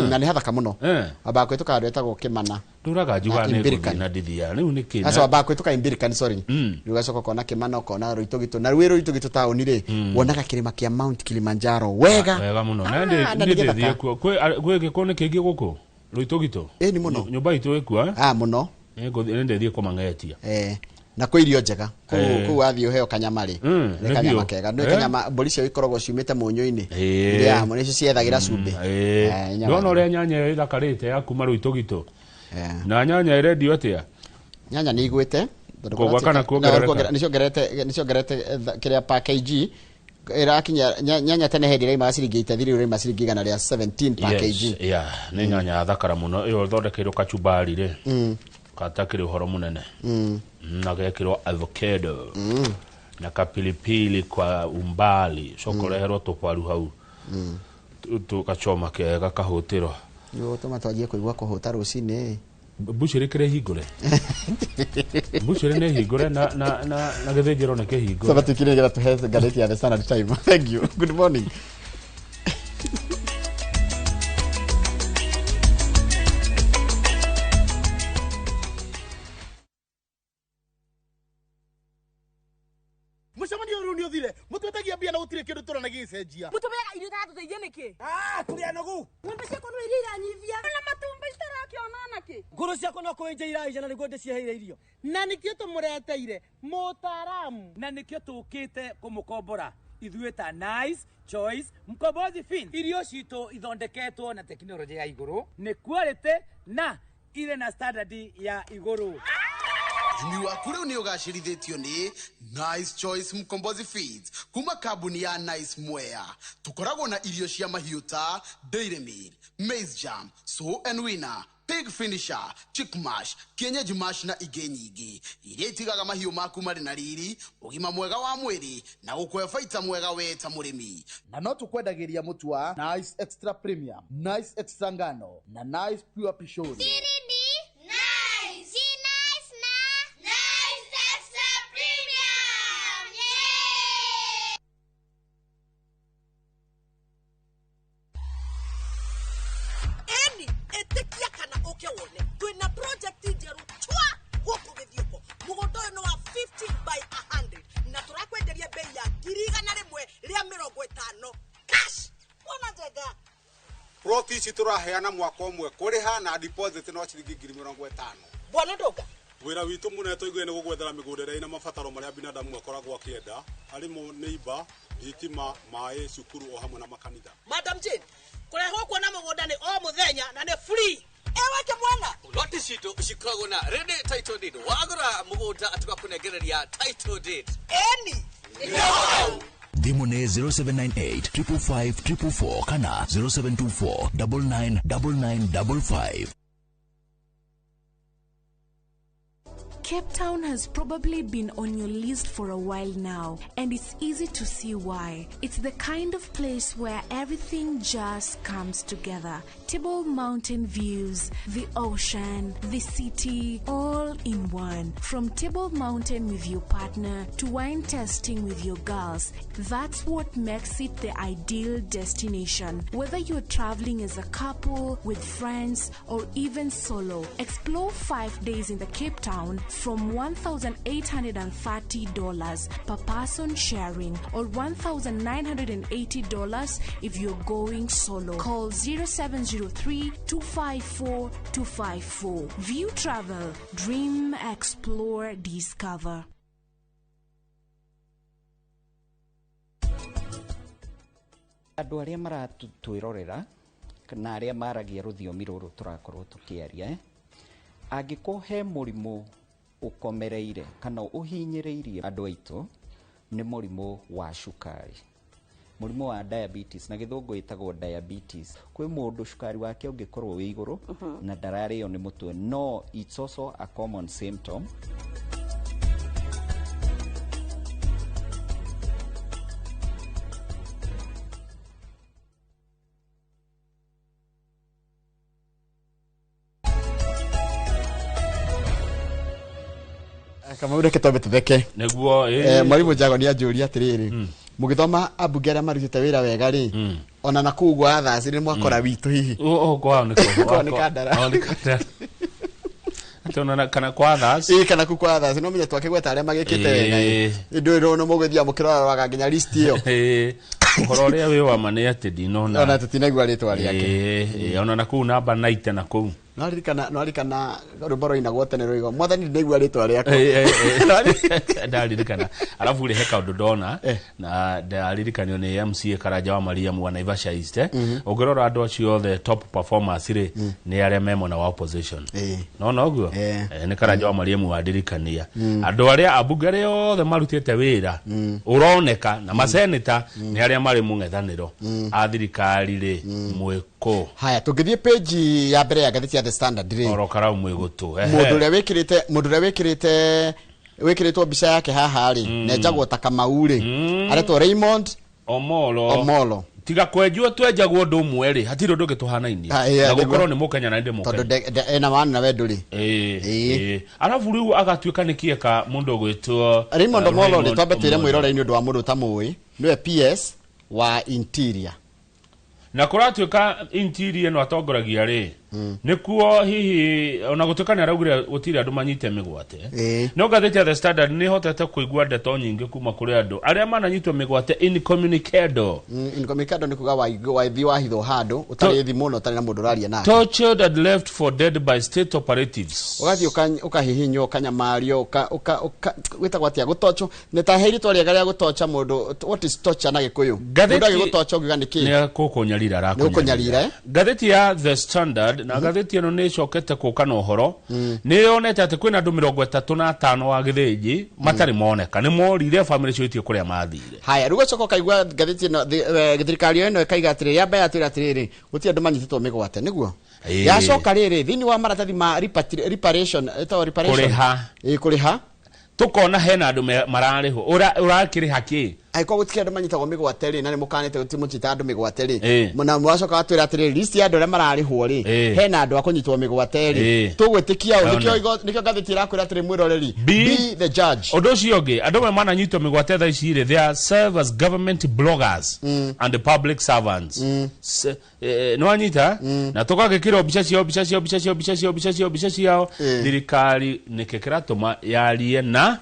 na nĩ hathaka mũno. Eh. Wambaga kũhĩtũka handũ hetagwo Kĩmana Ndũraga njugaga na nĩ Imbirikani. ngũthiĩ na ndithiaga rĩu nĩ kĩ? Aca, wambaga kũhĩtũka Imbirikani, sorry, rĩu ũgacoka ũkona Kĩmana, ũkona Rũitũgitũ, na rĩu wĩ Rũitũgitũ taũni rĩ, wonaga kĩrĩma kĩa Mount Kilimanjaro wega. Wega mũno. Ah, Na na ndĩ nĩ ndĩthiĩ gĩthaka. kuo. Kwĩ gĩkũ nĩ kĩingĩ gũkũ Rũitũgitũ? Ĩĩ, nĩ mũno. Nyũmba itũ ĩkuo, eh? Ah, mũno. Nĩ ndĩthiĩ kũmang'etia. Eh, na kwĩ irio njega kũu. Eh. Kũu wathiĩ ũheo kanyama rĩ, nĩ nĩ kanyama biũ. kega, nĩ Eh. kanyama mbũri cio ikoragwo ciumĩte mũnyũ-inĩ. Eh. Iria mũno nĩcio ciethagĩra cumbĩ. Eh, nyama Ndona njega. ũrĩa nyanya ĩyo ĩthakarĩte ya kuma Rũitũgitũ. Eh. Na nyanya ĩrendio atĩa? Nyanya nĩ igwĩte tondũ Kũgwa kana kuongerereka? nĩciongerete kĩrĩa per kg ĩrakinya nyanya tene hĩndĩ ĩraimaga ciringi 83, rĩu ĩraima ciringi 117 per Yes, kg. yeah, nĩ nyanya thakara mũno ĩyo ĩthondekeirwo kachumbari rĩ, katakĩrĩ ũhoro mũnene. Na gekĩrwo avocado na kapilipili kwa umbali, coka ũreherwo tũbaru hau, tũgacoma kega kahũtĩro. Nĩgũtũma twanjie kũigua kũhũta rũcinĩ. Mbucĩrĩ kĩrĩ hingũre, mbucĩrĩ nĩ hingũre na gĩthĩnjĩro nĩ kĩhingũre. Sasa tukire nĩgetha tũhe ngathĩti ya The Standard Time. Thank you, good morning. Mũcemanio ũyũ rĩu nĩ ũthire, mũtwĩtagia mbia na gũtirĩ kĩndũ tũrona gĩgĩcenjia. Mũtũmĩaga irio itatũteithia nĩkĩ? Ah, tũrĩ anogu. Ng'ombe ciakwa no iria iranyivia na matumbĩ citarakĩona nakĩ. Ngũrũ ciakwa no kũenja iraija na nĩguo ndĩciheire irio. Na nĩkĩo tũmũreteire mũtaaramu. Na nĩkĩo tũkĩte kũmũkombora. Ithuĩ ta Nice Choice Mkombozi Feeds, irio citũ ithondeketwo na tekinoronjĩ ya igũrũ, nĩ quality na irĩ na standard ya igũrũ. Ũrĩmi waku rĩu nĩ ũgacĩrithĩtio nĩ Nice Choice Mkombozi Feeds kuma kambuni ya Nice Mwea. Tũkoragwo na irio cia mahiũ ta Dairy Meal, Maize Jam, Sow and Winner, Pig Finisher, Chick Mash, Kienyeji Mash na ingĩ nyingĩ iria itigaga mahiũ maku marĩ na riri, ũgima mwega wa mwĩrĩ na gũkũhe baita mwega we ta mũrĩmi. Na no tũkwendagĩria mũtu wa Nice Extra Premium, Nice Extra Ngano na Nice Pure Pishori. Nice. Nice na Nice Extra Premium. Yeah! Eni ĩtĩkia kana ũke wone twĩna project njerũ chwa gũkũ Gĩthiũko. Mũgũnda ũyũ nĩ wa 50 by 100 na tũrakwenderia bei ya 150,000 cash. Wona njega. Ploti ici tũraheana mwaka ũmwe kũrĩha na deposit no ciringi 50,000. Bwana Ndũnga, Wĩra witũ mũnene tũiguire nĩ gũgwethera mĩgũnda ĩrĩa ĩna mabataro marĩa binadamu akoragwo akĩenda arĩmo nĩ imba, thitima, maĩ, cukuru o hamwe na makanitha. Madam Jane, kũrehwo kuona mũgũnda nĩ o mũthenya na nĩ free. Ewe kĩmwana. Loti citũ cikoragwo na ready title deed. Wagũra mũgũnda tũgakũnengereria title deed. Eni. Thimũ nĩ 0798 555 444 kana 0724 999955. Cape Town has probably been on your list for a while now, and it's easy to see why. It's the kind of place where everything just comes together. Table Mountain views, the ocean, the city, all in one. From Table Mountain with your partner to wine tasting with your girls, that's what makes it the ideal destination. Whether you're traveling as a couple, with friends, or even solo, explore 5 days in the Cape Town from $1,830 per person sharing, or $1,980 if you're going solo. Call 0703 254 254. View Travel. Dream, explore, discover. Andũ arĩa maratwĩrorera na arĩa maragia rũthiomi rũrũ tũrakorwo tũkĩaria, angĩkorwo he mũrimũ ũkomereire kana ũhinyĩrĩirie andũ aitũ nĩ mũrimũ wa cukari, mũrimũ wa diabetes, na gĩthũngũ ĩtagwo diabetes. Kwĩ mũndũ cukari wake ũngĩkorwo wĩ igũrũ na ndararĩo nĩ mũtwe, no it's also a common symptom. Kamau reke twambe tũtheke. Nĩguo. Mwarimu Njago nĩ anjũria atĩrĩrĩ, mũgĩthoma ambunge arĩa marutĩte wĩra wega rĩ, ona na kũu gwa Athasi nĩ mwakora witũ hihi? Kwao nĩ Kwao nĩ Kandara. Atĩ kana kwa Athasi? Ĩĩ, kana kũu kwa Athasi no menye twakĩgweta arĩa magĩkĩte wega ĩ. Ndũĩ rũno mũgĩthiaga mũkĩroraga nginya list ĩyo. Ũhoro ũrĩa wĩ wa ma nĩ atĩ ndinona. Ona tũtinaigua rĩtwa rĩake. Ona na kũu namba 90 na kũu. Nwaririkana rwĩmbo rwainagwo tene rũigo mwathani ndinaigua rĩtwa rĩakwa. Ndaririkana. Alafu rĩ he kaũndũ ndona na ndaririkanio nĩ MCA Karanja wa Mariam wa Naivasha East. Ũngĩrora andũ acio othe top performers rĩ nĩ arĩa me mwena wa opposition. No ũguo nĩ Karanja wa Mariam wandirikania. Andũ arĩa ambunge arĩa othe marutĩte wĩra ũroneka na maseneta nĩ arĩa marĩ mũng'ethanĩro a thirikari rĩ mwĩkũ. Haya, tũngĩthiĩ page ya mbere ya ngathĩti ya The Standard rĩ, oro karau mwĩgũtũ. Mũndũ ũrĩa wĩkĩrĩte wĩkĩrĩtwo mbica yake haha rĩ nenjagwo ta Kamau rĩ, aretwo Raymond Omolo. Tiga kwenjwo twenjagwo ũndũ ũmwe rĩ, hatirĩ ũndũ ũngĩ tũhanainie. Na gũkorwo nĩ Mũkenya na ndĩ Mũkenya. Tondũ ena wana na we ndũrĩ. Arabu rĩu agatuĩka nĩ kĩeka mũndũ ũgwĩtwo Raymond Omolo rĩ, twambe twĩre mwĩroreri nĩ ũndũ wa mũndũ ũtamũĩ, nĩwe PS wa Interior. Na kũratuĩka Interior no atongoragia rĩ, Nĩkuo hihi ona gũtuĩka nĩ araugire gũtirĩ andũ manyite mĩgwate, no ngathĩti ya The Standard nĩ hotete kũigua ndeto nyingĩ kuma kũrĩ andũ arĩa mananyitwo mĩgwate incommunicado. Incommunicado nĩ kuga wathi wahithwo handũ ũtarĩ thimũ na ũtarĩ na mũndũ ũraria nake. Tortured and left for dead by state operatives. Ũgathiĩ ũkahihinywo, ũkanyamario, wĩtagwo atĩa, gũtochwo nĩ ta he rĩtwa rĩega rĩa gũtocha mũndũ. What is torture na Gĩkũyũ? Mũndũ agĩgũtocha ũngiuga nĩ kĩĩ? Nĩ kũkũnyarira. Nĩ gũkũnyarira, eh? Ngathĩti ya The Standard na ngathĩti ĩno nĩ ĩcokete kũka na ũhoro, nĩ yonete atĩ kwĩna andũ 35 wa Gĩthĩnji matarĩ moneka, nĩ morire, bamĩrĩ cio itie kũrĩa mathire. Haya, rĩu ũgacoka ũkaigua ngathĩti ĩno, thirikari ĩno ĩkaiga atĩrĩrĩ, yamba yatwĩra atĩrĩrĩ, gũtirĩ andũ manyitĩtwo mĩgwate, nĩguo? Yacoka rĩrĩ, thĩinĩ wa maratathi ma reparation, ĩtagwo reparation. Kũrĩha. Ĩĩ, kũrĩha. Tukona hena andũ mararĩhwo. Ũrakĩrĩha kĩ? Angĩkorwo gũtikĩrĩ andũ manyitagwo mĩgwate rĩ, na nĩ mũkanĩte gũtirĩ mũnyita andũ mĩgwate rĩ, na mwacoka watwĩra atĩrĩrĩ, list ya andũ arĩa mararĩhwo rĩ, hena andũ a kũnyitwo mĩgwate rĩ, tũgwĩtĩkia ũ? Nĩkĩo ngathĩti ĩrakwĩra atĩrĩ, mwĩroreri, be the judge. Ũndũ ũcio ũngĩ, andũ amwe mananyitwo mĩgwate thaa ici rĩ, they are serve as government bloggers and public servants. Nĩ wanyita na tũgagĩkĩrwo mbica ciao, mbica ciao, mbica ciao, mbica ciao, mbica ciao, mbica ciao. Thirikari nĩkĩ kĩratũma yarie na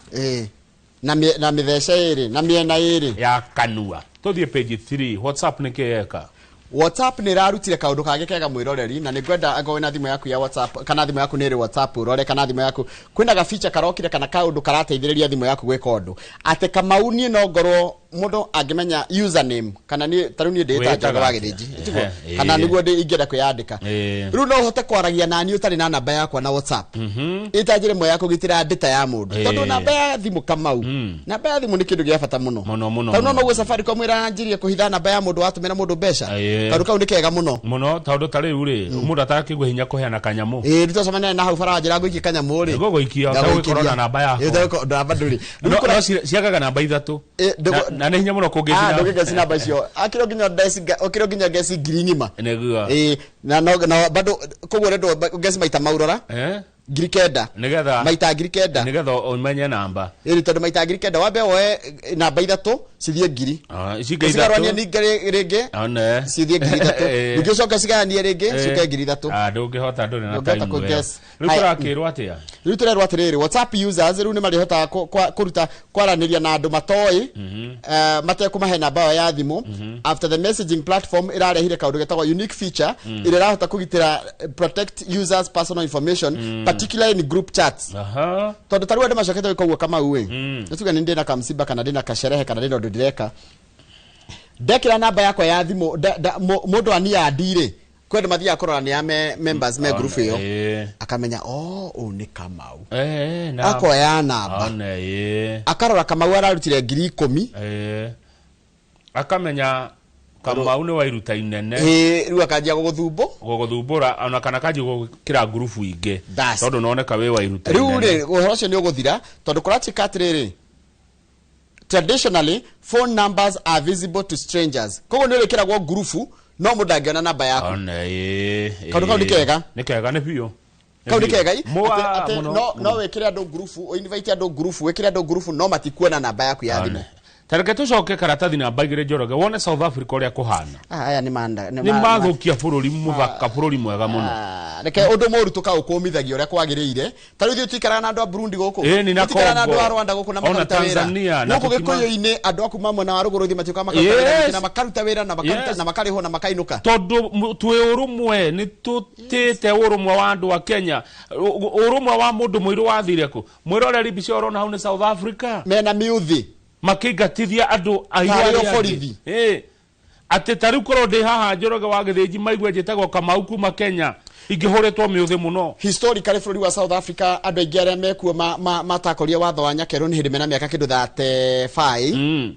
Na mĩthece ĩrĩ na mĩena ĩrĩ ya kanua? Tũthiĩ page 3. WhatsApp nĩkĩ yeka? WhatsApp nĩ ĩrarutire kaũndũ kangĩ kega, mwĩroreri, na nĩ ngwenda angorwo wĩna thimũ yaku ya WhatsApp kana thimũ yaku nĩ ĩrĩ WhatsApp, ũrore kana thimũ yaku kwĩna ga feature karokire kana kaũndũ karateithĩrĩria thimũ yaku gwĩka ũndũ atĩ Kamau niĩ no ngorwo mũndũ angĩmenya username kana niĩ ta rĩu niĩ ndĩĩta Wĩtaga Njoroge wa atĩa? Gĩthĩnji, tiguo? Kana nĩguo ingĩenda kwĩyandĩka, rĩu no ũhote kwaragia nani ũtarĩ na namba yakwa na WhatsApp, ĩta njĩra ĩmwe ya kũgitĩra data ya mũndũ, tondũ namba ya thimũ, Kamau, namba ya thimũ nĩ kĩndũ gĩa bata mũno. Mũno mũno. Tondũ no noguo Safaricom ĩranjirie kũhitha namba ya mũndũ watũmĩra mũndũ mbeca. Kaũndũ kau nĩ kega mũno. Mũno, tondũ ta rĩu rĩ, mũndũ atakĩigua hinya kũheana kanyamũ. Ĩĩ, rĩu twacemania na hau bara wanjĩra ngũikie kanyamũ rĩ, Ngũgũikia, ũtagũgĩkorwo na namba yakwa. Ĩĩ, namba ndũrĩ. No no ciagaga namba ithatũ. Na nĩ hinya mũno kũngĩci. Ndũngĩgeci namba icio, akĩrĩ nginya ũkĩrĩ nginya ngeci ngiri ng'ima. Nĩguo. Ĩĩ, na no na bado koguo rendo ngeci maita maurora 9,000. Nĩgetha maita 9,000. Nĩgetha ũmenye namba. Ĩĩ, tondũ maita 9,000 wambe woe namba ithatũ cithiĩ ngiri, Ici ingĩ ũcigarũranie ithatũ. ningĩ rĩngĩ One. cithiĩ 3,000, ningĩ ũcoke ũcigayanie rĩngĩ ciũke 3,000. Ndũngĩhota, ndũrĩ na Ndũngĩhota time ĩyo. kũ-guess. Rĩu Haya. tũrakĩrwo atĩa? Rĩu tũrerwo atĩrĩrĩ, WhatsApp users rĩu nĩ marĩhotaga kũruta kwaranĩria na andũ matoĩ matekũmahe namba yao ya thimũ, after the messaging platform ĩrarehire kaũndũ getagwo unique feature ĩrĩa ĩrahota kũgitĩra, protect users' personal information, particularly in group chats. Tondũ ta rĩu andũ macokete gwĩka ũguo, Kamau ĩ, nĩ tuge nĩ ndĩna kamsiba kana ndĩna kasherehe kana ndĩna ũndũ ndĩreka, ndekĩra namba yakwa ya thimũ, mũndũ aniandi rĩ, kwĩ andũ mathiaga kũrora nĩ a me members me group ĩyo, akamenya, oh, ũyũ nĩ Kamau, akoya namba, One, ĩĩ. akarora Kamau ararutire 10,000. Akamenya Kamau nĩ wa iruta inene. Ĩĩ, rĩu akanjia gũgũthumbũ. Gũgũthumbũra, ona kana kanjia gũkĩra ngurubu ingĩ, Bas. tondũ noneka wĩ wa iruta Rĩu inene. rĩ, ũhoro ũcio nĩ ũgũthira, tondũ kũratuĩka atĩrĩrĩ, traditionally phone numbers are visible to strangers, koguo nĩ ũrĩkĩragwo ngurubu no mũndũ angĩona namba yaku. One, ĩĩ. Kaũndũ kau nĩ kega. Nĩ kega, nĩ biũ. Nĩ Kau nĩ biũ. kega i? Mũa, Atĩ mũno, no mũno. wĩkĩre andũ ngurubu, ũinvite andũ ngurubu, wĩkĩre andũ ngurubu, no matikuona namba yaku ya thimũ. One. Ta reke tũcoke karatathi namba 2, Njoroge, wone South Africa ũrĩa kũhana. Ah, aya nĩ manda Nĩ mathũkia bũrũri mũthaka, bũrũri mwega mũno. Reke ũndũ mũru tũkaũkũmithagia ũrĩa kwagĩrĩire. Ta rĩu ithuĩ tuikaraga na andũ a Burundi gũkũ, Ĩni, na Tũtikaraga na andũ a Congo. Rwanda gũkũ na Ona makaruta wĩra. Tanzania, na Gũkũ Gĩkũyũ-inĩ andũ a kuma mwena wa rũgũrũ ithuĩ matiũkaga makaruta wĩra na makaruta wĩra na makaruta na makarĩhwo na makainũka. Tondũ twĩ ũrũmwe, nĩ tũtĩte ũrũmwe wa andũ a Kenya. Ũrũmwe wa mũndũ mũirũ wathire kũ? Mwĩroreri, mbica ũrona hau nĩ South Africa. Mena miuthi. Makĩingatithia andũ airũ Tarĩ arĩa o angĩ. borithi. Ĩĩ. Atĩ ta rĩu korwo ndĩ haha Njoroge wa Gĩthĩnji, maigue njĩtagwo Kamau kuma Kenya, ingĩhũrĩtwo mĩũthĩ mũno. Historically bũrũri wa South Africa, andũ aingĩ arĩa mekuo matakoria watho wa nyakerũ nĩ hĩndĩ mena mĩaka kĩndũ 35.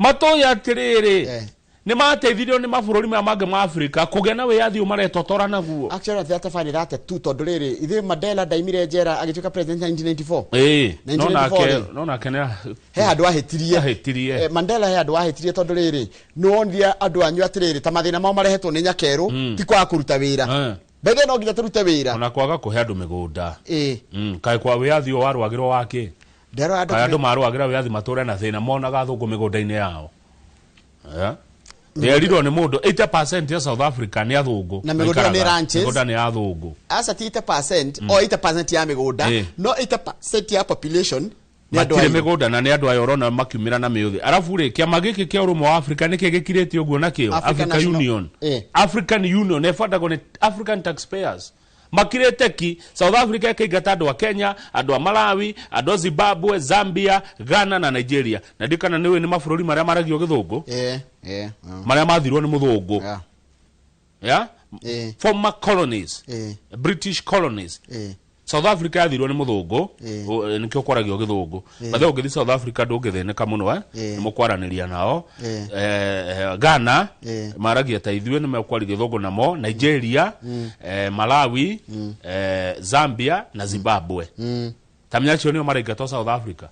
Matũĩ atĩrĩrĩ, nĩ mateithirio nĩ mabũrũri maya mangĩ ma Afrika kũgĩa na wĩyathi ũyũ maretotora naguo. Actually 35 nĩ 32, tondũ rĩrĩ, ithuĩ Mandela ndaimire njera agĩtuĩka president 1994. Ĩĩ, no 1994 nake rĩ. no nake nĩ He handũ ahĩtirie. Ahĩtirie. Mandela he handũ ahĩtirie, tondũ rĩrĩ, nĩwonire andũ anyu atĩrĩrĩ, ta mathĩna mao marehetwo nĩ nyakerũ, ti kwaga kũruta wĩra. Bethe no nginya tũrute wĩra. Ona kwaga kũhe andũ mĩgũnda. Ĩĩ. Kaĩ kwa wĩyathi ũyũ warũagĩrwo wakĩ? Nderora andũ Kaĩ andũ marũagĩra wĩyathi matũre na thĩna, monaga thũngũ mĩgũnda-inĩ yao? Eh? Nderirwo nĩ mũndũ 80% ya South Africa nĩ athũngũ. Na mĩgũnda nĩ ranches. Mĩgũnda nĩ athũngũ. Aca ti 80% o 80% ya mĩgũnda, no 80% ya population nĩ andũ matirĩ airũ. Mĩgũnda na nĩ andũ aya ũrona makiumĩra na mĩũthĩ. Arabu rĩ, kĩama gĩkĩ kĩa ũrũmwe wa Africa nĩkĩ gĩkirĩte ũguo nakĩo? African Africa Union. African Union ĩbandagwo nĩ African taxpayers. Makirĩte ki South Africa ĩkĩingata andũ a Kenya, andũ a Malawi, andũ a Zimbabwe, Zambia, Ghana na Nigeria. Na ndikana nĩ nĩ mabũrũri marĩa maragio gĩthũngũ, marĩa mathirwo nĩ mũthũngũ. Yeah? Former colonies. British colonies. South Africa yathirwo nĩ mũthũngũ, nĩkĩo kwaragio gĩthũngũ. Bathe ũngĩthiĩ South Africa ndũngĩthĩnĩka mũno, nĩ mũkwaranĩria nao. Ghana maragia ta ithuĩ, nĩ mekwaria gĩthũngũ namo. Nigeria, Malawi, Zambia na Zimbabwe. Tamenya acio nĩo maraingatwo South Africa.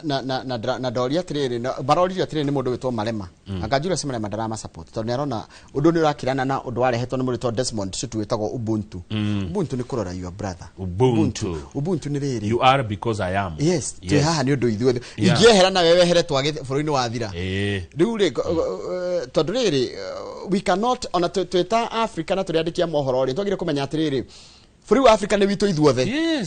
Na ndoria atiriri, baroririo atiriri nĩ mũndũ wĩtwo Malema. Anga Julius Malema ndarama support tondũ nĩarona ũndũ nĩ ũrakirana na ũndũ warehetwo nĩ mũndũ wĩtwo Desmond Tutu wĩtagwo Ubuntu. Ubuntu nĩ kũrora your brother. Ubuntu. Ubuntu nĩ rĩrĩ. You are because I am. Yes, twĩ haha nĩ ũndũ ithuothe. Ingĩehera na wewe wehere twage bũrũri-inĩ wathira. Rĩu rĩ, tondũ rĩrĩ, we cannot, ona twĩ ta Africa na tũrĩ andĩki a mohoro rĩ, twagĩrĩire kũmenya atĩrĩrĩ, bũrũri wa Africa nĩ witũ ithuothe.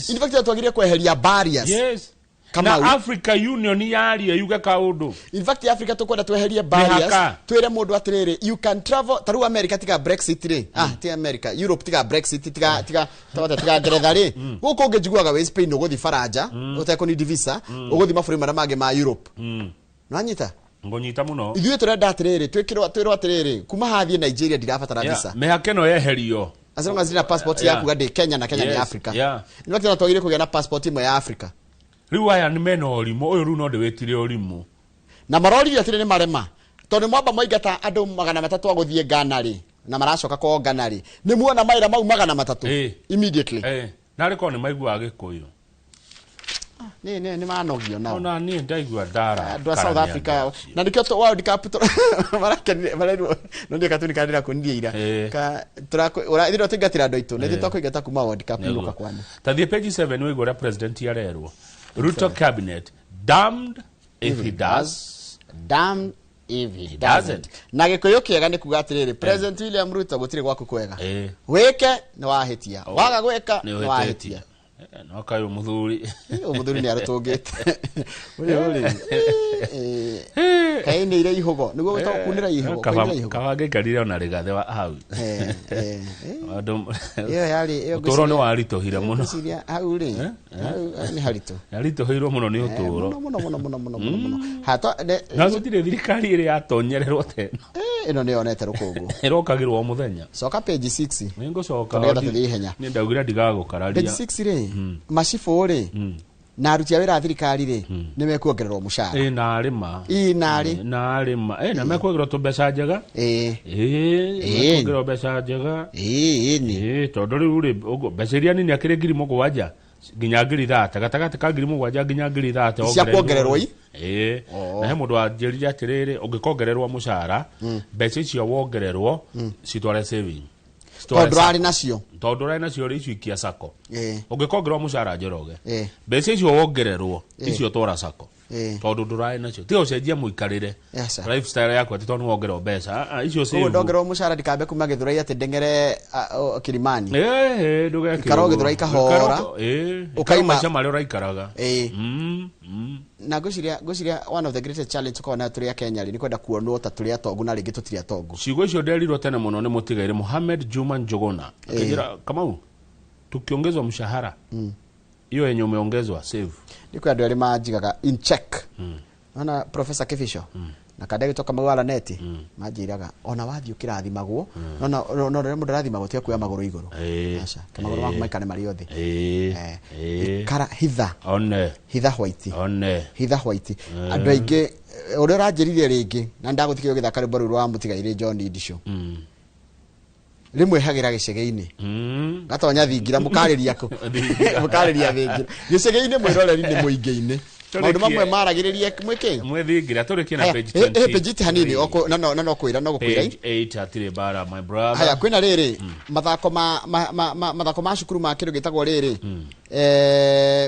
In fact, twagĩrĩire kweheria barriers. Yes. Kamau. Na Africa Union yaria yuge kaundu. In fact, Africa tukwenda tweherie barriers, twire mundu atiriri, you can travel taru America tiga Brexit ri, ti America, Europe tiga Brexit, tiga tiga tabata tiga Ngeretha ri, guku ungijiguaga wi Spain uguthi Faranja utekuni visa, uguthi mabũrũri maria mangi ma Europe. Nwanyita? Ngonyita muno. Ithuĩ turenda atiriri, twikirwo twirwo atiriri, kuma hathie Nigeria ndirabatara visa. Mĩhaka ĩno yeherio. As long as ndina passport yaku gadi Kenya na Kenya ni Africa. In fact, twagire kũgĩa na passport imwe ya Africa. Rĩu aya nĩ mena ũrimũ, ũyũ rĩu no ndĩwĩtire ũrimũ. Na maroririo atĩrĩ nĩ marema. Tondũ mwamba mwaingata andũ 300 a gũthiĩ Ghana rĩ, na maracoka kwao Ghana rĩ, nĩ muona mawĩra mau 300 immediately. Na rĩ korwo nĩ maiguaga Gĩkũyũ. Nĩ manogio nao. Ona niĩ ndaigua ndara. Andũ a South Africa na nĩkĩo World Cup marakenire marerwo no ndio katuni kandira kunirie ira. Ka tũrakũ tũingatĩra andũ aitũ, nĩ twakũingata kuma World Cup nũka kwanyu. Ta thiĩ page 7 wĩigue ũrĩa president arerwo. Ruto cabinet, damned if he does, damned if he doesn't. Na Gĩkũyũ kĩega nĩ kuga atĩrĩrĩ, President William Ruto gũtirĩ gwaku kwega. Wĩke nĩ wahĩtia, waga gwĩka nĩ wahĩtia. No kaĩ mũthuri. Mũthuri nĩ arũtũngĩte. Ũrĩa ũrĩ. Kaĩ nĩ ire ihũgo, nĩguo gwĩtagwo kunĩra ihũgo, kũinĩra ihũgo. Kaba ngĩikarire ona rĩgathe wa hau. Ĩyo yarĩ ĩyo ũtũũro nĩ waritũhire mũno. Ngwĩciria hau rĩ, hau nĩ haritũ. Yaritũhĩirwo mũno nĩ ũtũũro. Mũno mũno mũno mũno mũno mũno. Na gũtirĩ thirikari ĩrĩ yatonyererwo teno. Ĩno nĩ yonete rũkũngũ. Ĩrokagĩrwo o mũthenya. Coka page 6. Nĩ ngũcoka. Nĩgetha tũthiĩ ihenya. Nĩ ndaugire ndigagũkararia. Page 6 rĩ, macibũ rĩ, na aruti a wĩra a thirikari rĩ, nĩ mekuongererwo mũcara. Narĩ ma. Narĩ. Narĩ ma. Na mekuongererwo tũmbeca njega. Mekuongererwo mbeca njega. Tondũ rĩu rĩ, mbeca iria nini akĩrĩ 7,000 nginya 30,000, gatagatĩ ka 7,000 nginya 30,000 cia kuongererwo i. Na he mũndũ wanjĩrire atĩrĩrĩ, ũngĩkongererwo mũcara, mbeca icio wongererwo citware saving. Tondũ ũrarĩ nacio. Tondũ ũrarĩ nacio rĩ, icio ikia sacco. Ũngĩkongererwo mũcara Njoroge, mbeca icio wongererwo icio twara sacco. Tondũ ndũrarĩ nacio. Tiga ũcenjie mũikarĩre. Lifestyle yaku atĩ tondũ nĩwongererwo mbeca. Icio save. Koguo ndongererwo mũcara ndikambe kuma Gĩthũrai atĩ ndeng'ere Kilimani. Ndũgekĩrwo. Ikara o Gĩthũrai kahora. Ũkaima maica marĩa ũraikaraga. Na ngwĩciria one of the greatest challenge tũkoragwo nayo tũrĩ a Kenya rĩ, nĩ kwenda kuonwo ta tũrĩ atongu na rĩngĩ tũtirĩ atongu. Ciugo icio nderirwo tene mũno nĩ mũtigairĩ Mohamed Juma Njuguna. Akĩnjĩra, Kamau, tukiongezwa mshahara, hiyo yenye umeongezwa save. Nĩ kwĩ andũ erĩ manjigaga in check. Ona Professor Kibisho na kanda gĩtwo Kamau Alaneti manjĩraga ona wathiĩ ũkĩrathimagwo, no rĩrĩa mũndũ arathimagwo tiga kuoya magũrũ igũrũ. Aca, magũrũ maku maikare marĩ othe. Ikara hitha. One. Hitha white. One. Hitha white. Andũ aingĩ ũrĩa ũranjĩrire rĩngĩ na ndagũthikĩrĩria ũgĩthaka rwĩmbo rũu rwa mũtigairĩ John Ndisho. Rĩmwe hagĩra gĩcegĩ-inĩ. Gatonya thingira mũkarĩria kũ? Mũkarĩria thingira. Gĩcegĩ-inĩ mwĩroreri nĩ mũingĩ-inĩ. Maũndũ mamwe maragĩrĩrie mwĩkĩ Mwethingira tũrĩkie na page 20. Page 8 hanini oko no no no kwĩra no gũkwĩra. Page 8 hatirĩ bara, my brother. Haya, kwĩna rĩrĩ mathako ma mathako ma cukuru ma kĩndũ gĩtagwo rĩrĩ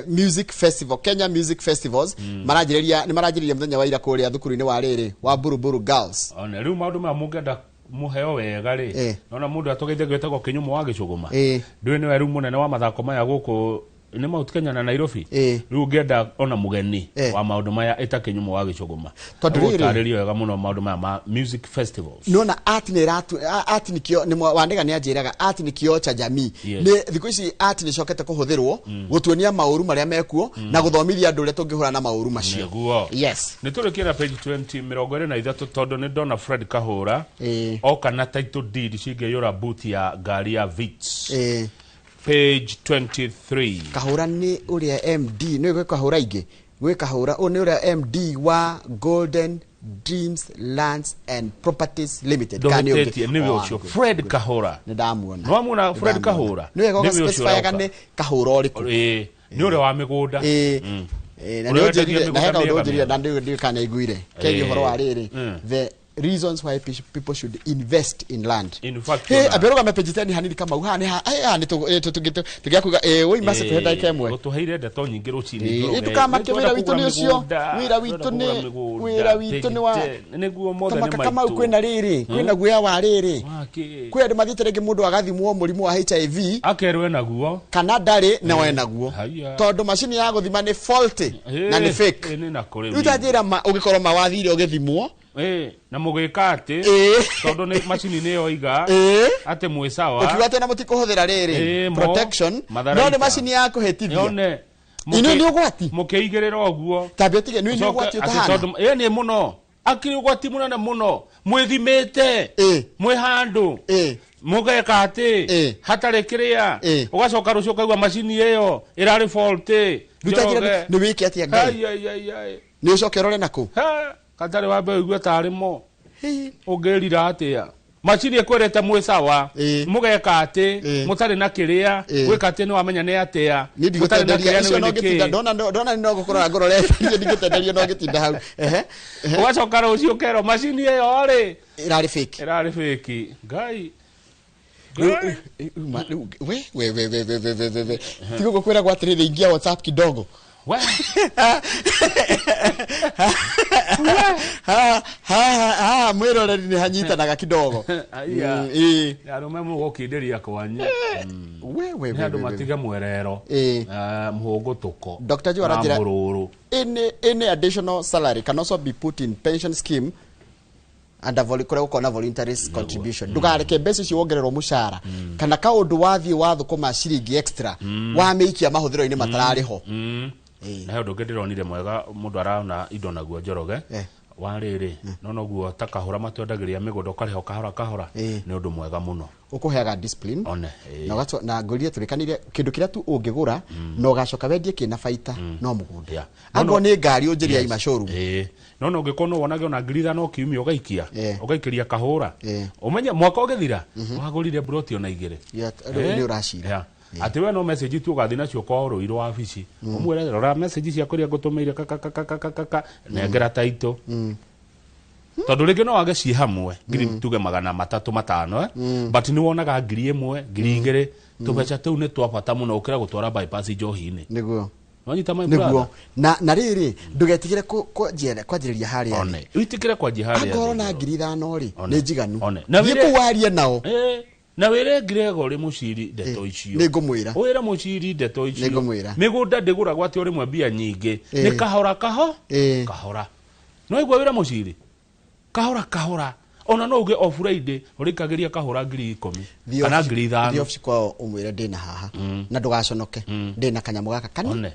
music festival, Kenya Music Festivals, maranjĩrĩria nĩ maranjĩrĩria mũthenya wa ira kũrĩa thukuru-inĩ wa rĩrĩ wa Buruburu Girls. Ona rĩu maũndũ maya mũngĩenda muheo wega rĩ, nona mũndũ atũgeithia gwĩtagwo Kĩnyũmũ wa Gĩcũgũma, ndũĩ nĩwe rĩu mũnene wa mathako maya gũkũ nĩ Mount Kenya na Nairobi. Rĩu ũngĩenda ona mũgeni wa maũndũ maya ĩta Kĩnyũmũ wa Gĩcũgũma, tondũ rĩrĩ wega mũno maũndũ maya ma music festivals. Nona art nĩ ratu art nĩ kĩo nĩ wandega nĩ anjĩraga art nĩ kĩo cha jamii. Nĩ thikũ ici art nĩ cokete kũhũthĩrwo gũtuonia maũru marĩa mekuo na gũthomithia andũ ũrĩa tũngĩhũrana na maũru macio. Nĩguo. Yes. Nĩ tũrĩkie na page 20 23 tondũ nĩ ndona Fred Kahũra oka na title deed cingĩiyũra boot ya ngari ya Vitz. Page 23. Kahũra nĩ ũrĩa MD, nĩ gwĩ Kahũra ingĩ, gwĩ Kahũra ũyũ nĩ ũrĩa MD wa Golden Dreams Lands and Properties Limited. Ndũhĩtĩtie, nĩwe ũcio Fred Kahũra. Nĩ ndamuona. Nĩ wamuona Fred Kahũra? Nĩ wega ũgaspecify nĩ Kahũra ũrĩkũ. Ĩĩ, nĩ ũrĩa wa mĩgũnda. Ĩĩ. Na nĩ ũnjĩrire, na he kaũndũ ũnjĩrire na ndiũĩ kana nĩaiguire. Kegiĩ ũhoro wa rĩrĩ, the reasons why people should invest in land. In fact, hey, aberoga mepage 10 hanini kama uha ni ha ni tugiakuga woi mase tuhe ndagika ĩmwe. Gũtũheire ndeto nyingĩ rũcinĩ. Ndũkamakio wĩra witũ nĩ ũcio. Wĩra witũ nĩ wĩra witũ nĩ wa nĩguo mothe nĩ maitũ. Kamau kwĩna rĩrĩ, kwĩna guoya wa rĩrĩ. Kwĩ andũ mathiĩte rĩngĩ mũndũ agathimwo mũrimũ wa HIV akerwo enaguo kana ndarĩ na wenaguo. Tondũ macini ya gũthima nĩ faulty na nĩ fake. Rĩu ta njĩra ũngĩkorwo mawathire ũgĩthimwo na mũgĩka atĩ tondũ nĩ macini nĩ yoiga atĩ mwĩ sawa ũkiuga atĩ na mũtikũhũthĩra rĩrĩ protection no nĩ macini ya kũhĩtithia. Inĩ nĩ ũgwati mũkĩigĩrĩra ũguo tambia ũtige nĩ ũgwati ũtahana nĩ mũno akĩrĩ ũgwati mũnene mũno mwĩthimĩte mwĩ handũ mũgeka atĩ hatarĩ kĩrĩa ũgacoka rũciũ ũkaigua macini ĩyo ĩrarĩ faulty. Nĩ wĩke atĩa Ngai nĩ ũcoke ũrore nakũ katarĩ wa mbere ũigue tarĩ mo ũngĩrira atĩa macini ĩkwĩrĩte mwĩ sawa mũgeka atĩ mũtarĩ na kĩrĩa gwĩka atĩ nĩ wamenya nĩ atĩa mũtarĩ na kĩrĩa nĩ kĩ ndona nĩ no gũkũrora ngũrorete niĩ ndingĩtenderio no ngĩtinda hau. Ũgacoka rũciũ ũkerwo macini ĩyo rĩ ĩrarĩ fake, ĩrarĩ fake. Ngai we we we we we we we tigo gũkwĩragwo atĩrĩrĩ ingia WhatsApp kidogo. We ha ha ha mwiroreri ni hanyitanaga kidogo. Arũme mũgũkindĩria kwanyu. We we we andũ matige mwerero mũhũngũtũko. Dr. Joe aranjĩra any additional salary can also be put in pension scheme and kũrĩa gũkorwo na voluntary contribution. Ndũkareke mbeca icio wongererwo mũcara kana kaũndũ wathiĩ wathũkũma ciringi extra wamĩikia mahũthĩro-inĩ matararĩ ho. Na he ũndũ ũngĩ ndĩronire mwega mũndũ arona indo naguo Njoroge wa rĩrĩ no noguo ta Kahũra matwendagĩria mĩgũnda ũkarĩha kahora kahora nĩ ũndũ mwega mũno ũkũheaga discipline na ũgatwa na ngũrire tũrĩkanire kĩndũ kĩrĩa tu ũngĩgũra na ũgacoka wendie kĩna baita no mũgũnda angorwo nĩ ngari ũnjĩrie ima showroom. No no ũngĩkorwo no wonage ona 5,000 kiumia ũgaikia ũgaikĩria Kahũra ũmenye mwaka ũgĩthira wagũrire broti ona 2 nĩ ũracira. Atĩ we no message tu ũgathiĩ nacio kwa Rũirũ wabici ũmwĩre rora message ciakwa iria ngũtũmĩire kaka nengera taito tondũ rĩngĩ no wage ciĩ hamwe ngiri tuge 300 500 but nĩ wonaga 1,000 2,000 tũbeca tũu nĩ twa bata mũno gũkĩra gũtwara bypass njohi-inĩ. Nĩguo wanyita my brother. Nĩguo na rĩrĩ ndũgetigĩre kwanjĩrĩria harĩa thĩ wĩtĩkĩre kwanjia harĩa thĩ angorwo na 5,000 rĩ nĩ njiganu thiĩ kũu warie nao. Na wĩre Gregory Mũciri ndeto icio nĩ ngũmwĩra wĩre Mũciri ndeto icio nĩ ngũmwĩra mĩgũnda ndĩgũragwo atĩ o rĩmwe mbia nyingĩ nĩ kahora kahora no igua wĩre Mũciri kahora kahora ona no uge o Friday ũrĩkagĩria Kahũra 10,000 kana 5,000. Thiĩ obici kwao ũmwĩre ndĩna haha na ndũgaconoke ndĩna kanyamũ gaka kanini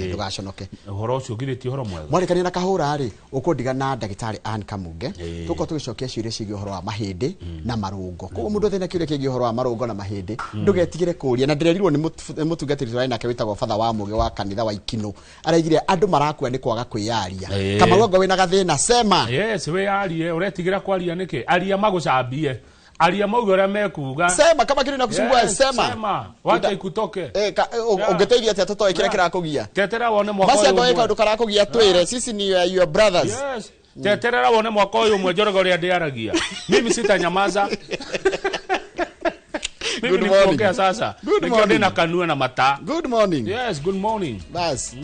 ndũgaconoke. Ũhoro ũcio ũgirĩtie ũhoro mwega mwarĩkania na Kahũra rĩ ũkũndiga na ndagĩtarĩ Ann Kamunge tũkorwo tũgĩcokia ciũria ciĩgiĩ ũhoro wa mahĩndĩ na marũngo. Koguo mũndũ othe na kĩũria kĩgiĩ ũhoro wa marũngo na mahĩndĩ ndũgetigĩre kũũria na ndĩrerirwo nĩ mũtungatĩri tũrarĩ nake wĩtagwo Batha wa Mũgĩ wa kanitha wa Ikinũ araigire andũ marakua nĩ kwaga kwĩyaria. Kamau anga wĩna gathĩna sema. Yes, wĩyarie ũretigĩra kwaria nĩkĩ aria magũcambie Aria mauge ũrĩa mekuga. Sema kama kitu inakusumbua. Yes, sema. Sema wacha ikutoke. Eh, ũngĩteithia atĩa tũtoĩ kĩrĩa kĩrakũgia? Tetera wone mwaka Basi ũyũ angorwo ũmwe. kaũndũ karakũgia, twĩre, sisi ni your brothers. Yes. Teterera wone mwaka ũyũ ũmwe Njoroge ũrĩa ndĩaragia. Mimi sitanyamaza. Mimi Good ni morning. kuongea sasa. Good Nikio morning. ndĩna kanua na mata. Good morning. Yes, good morning. Bas.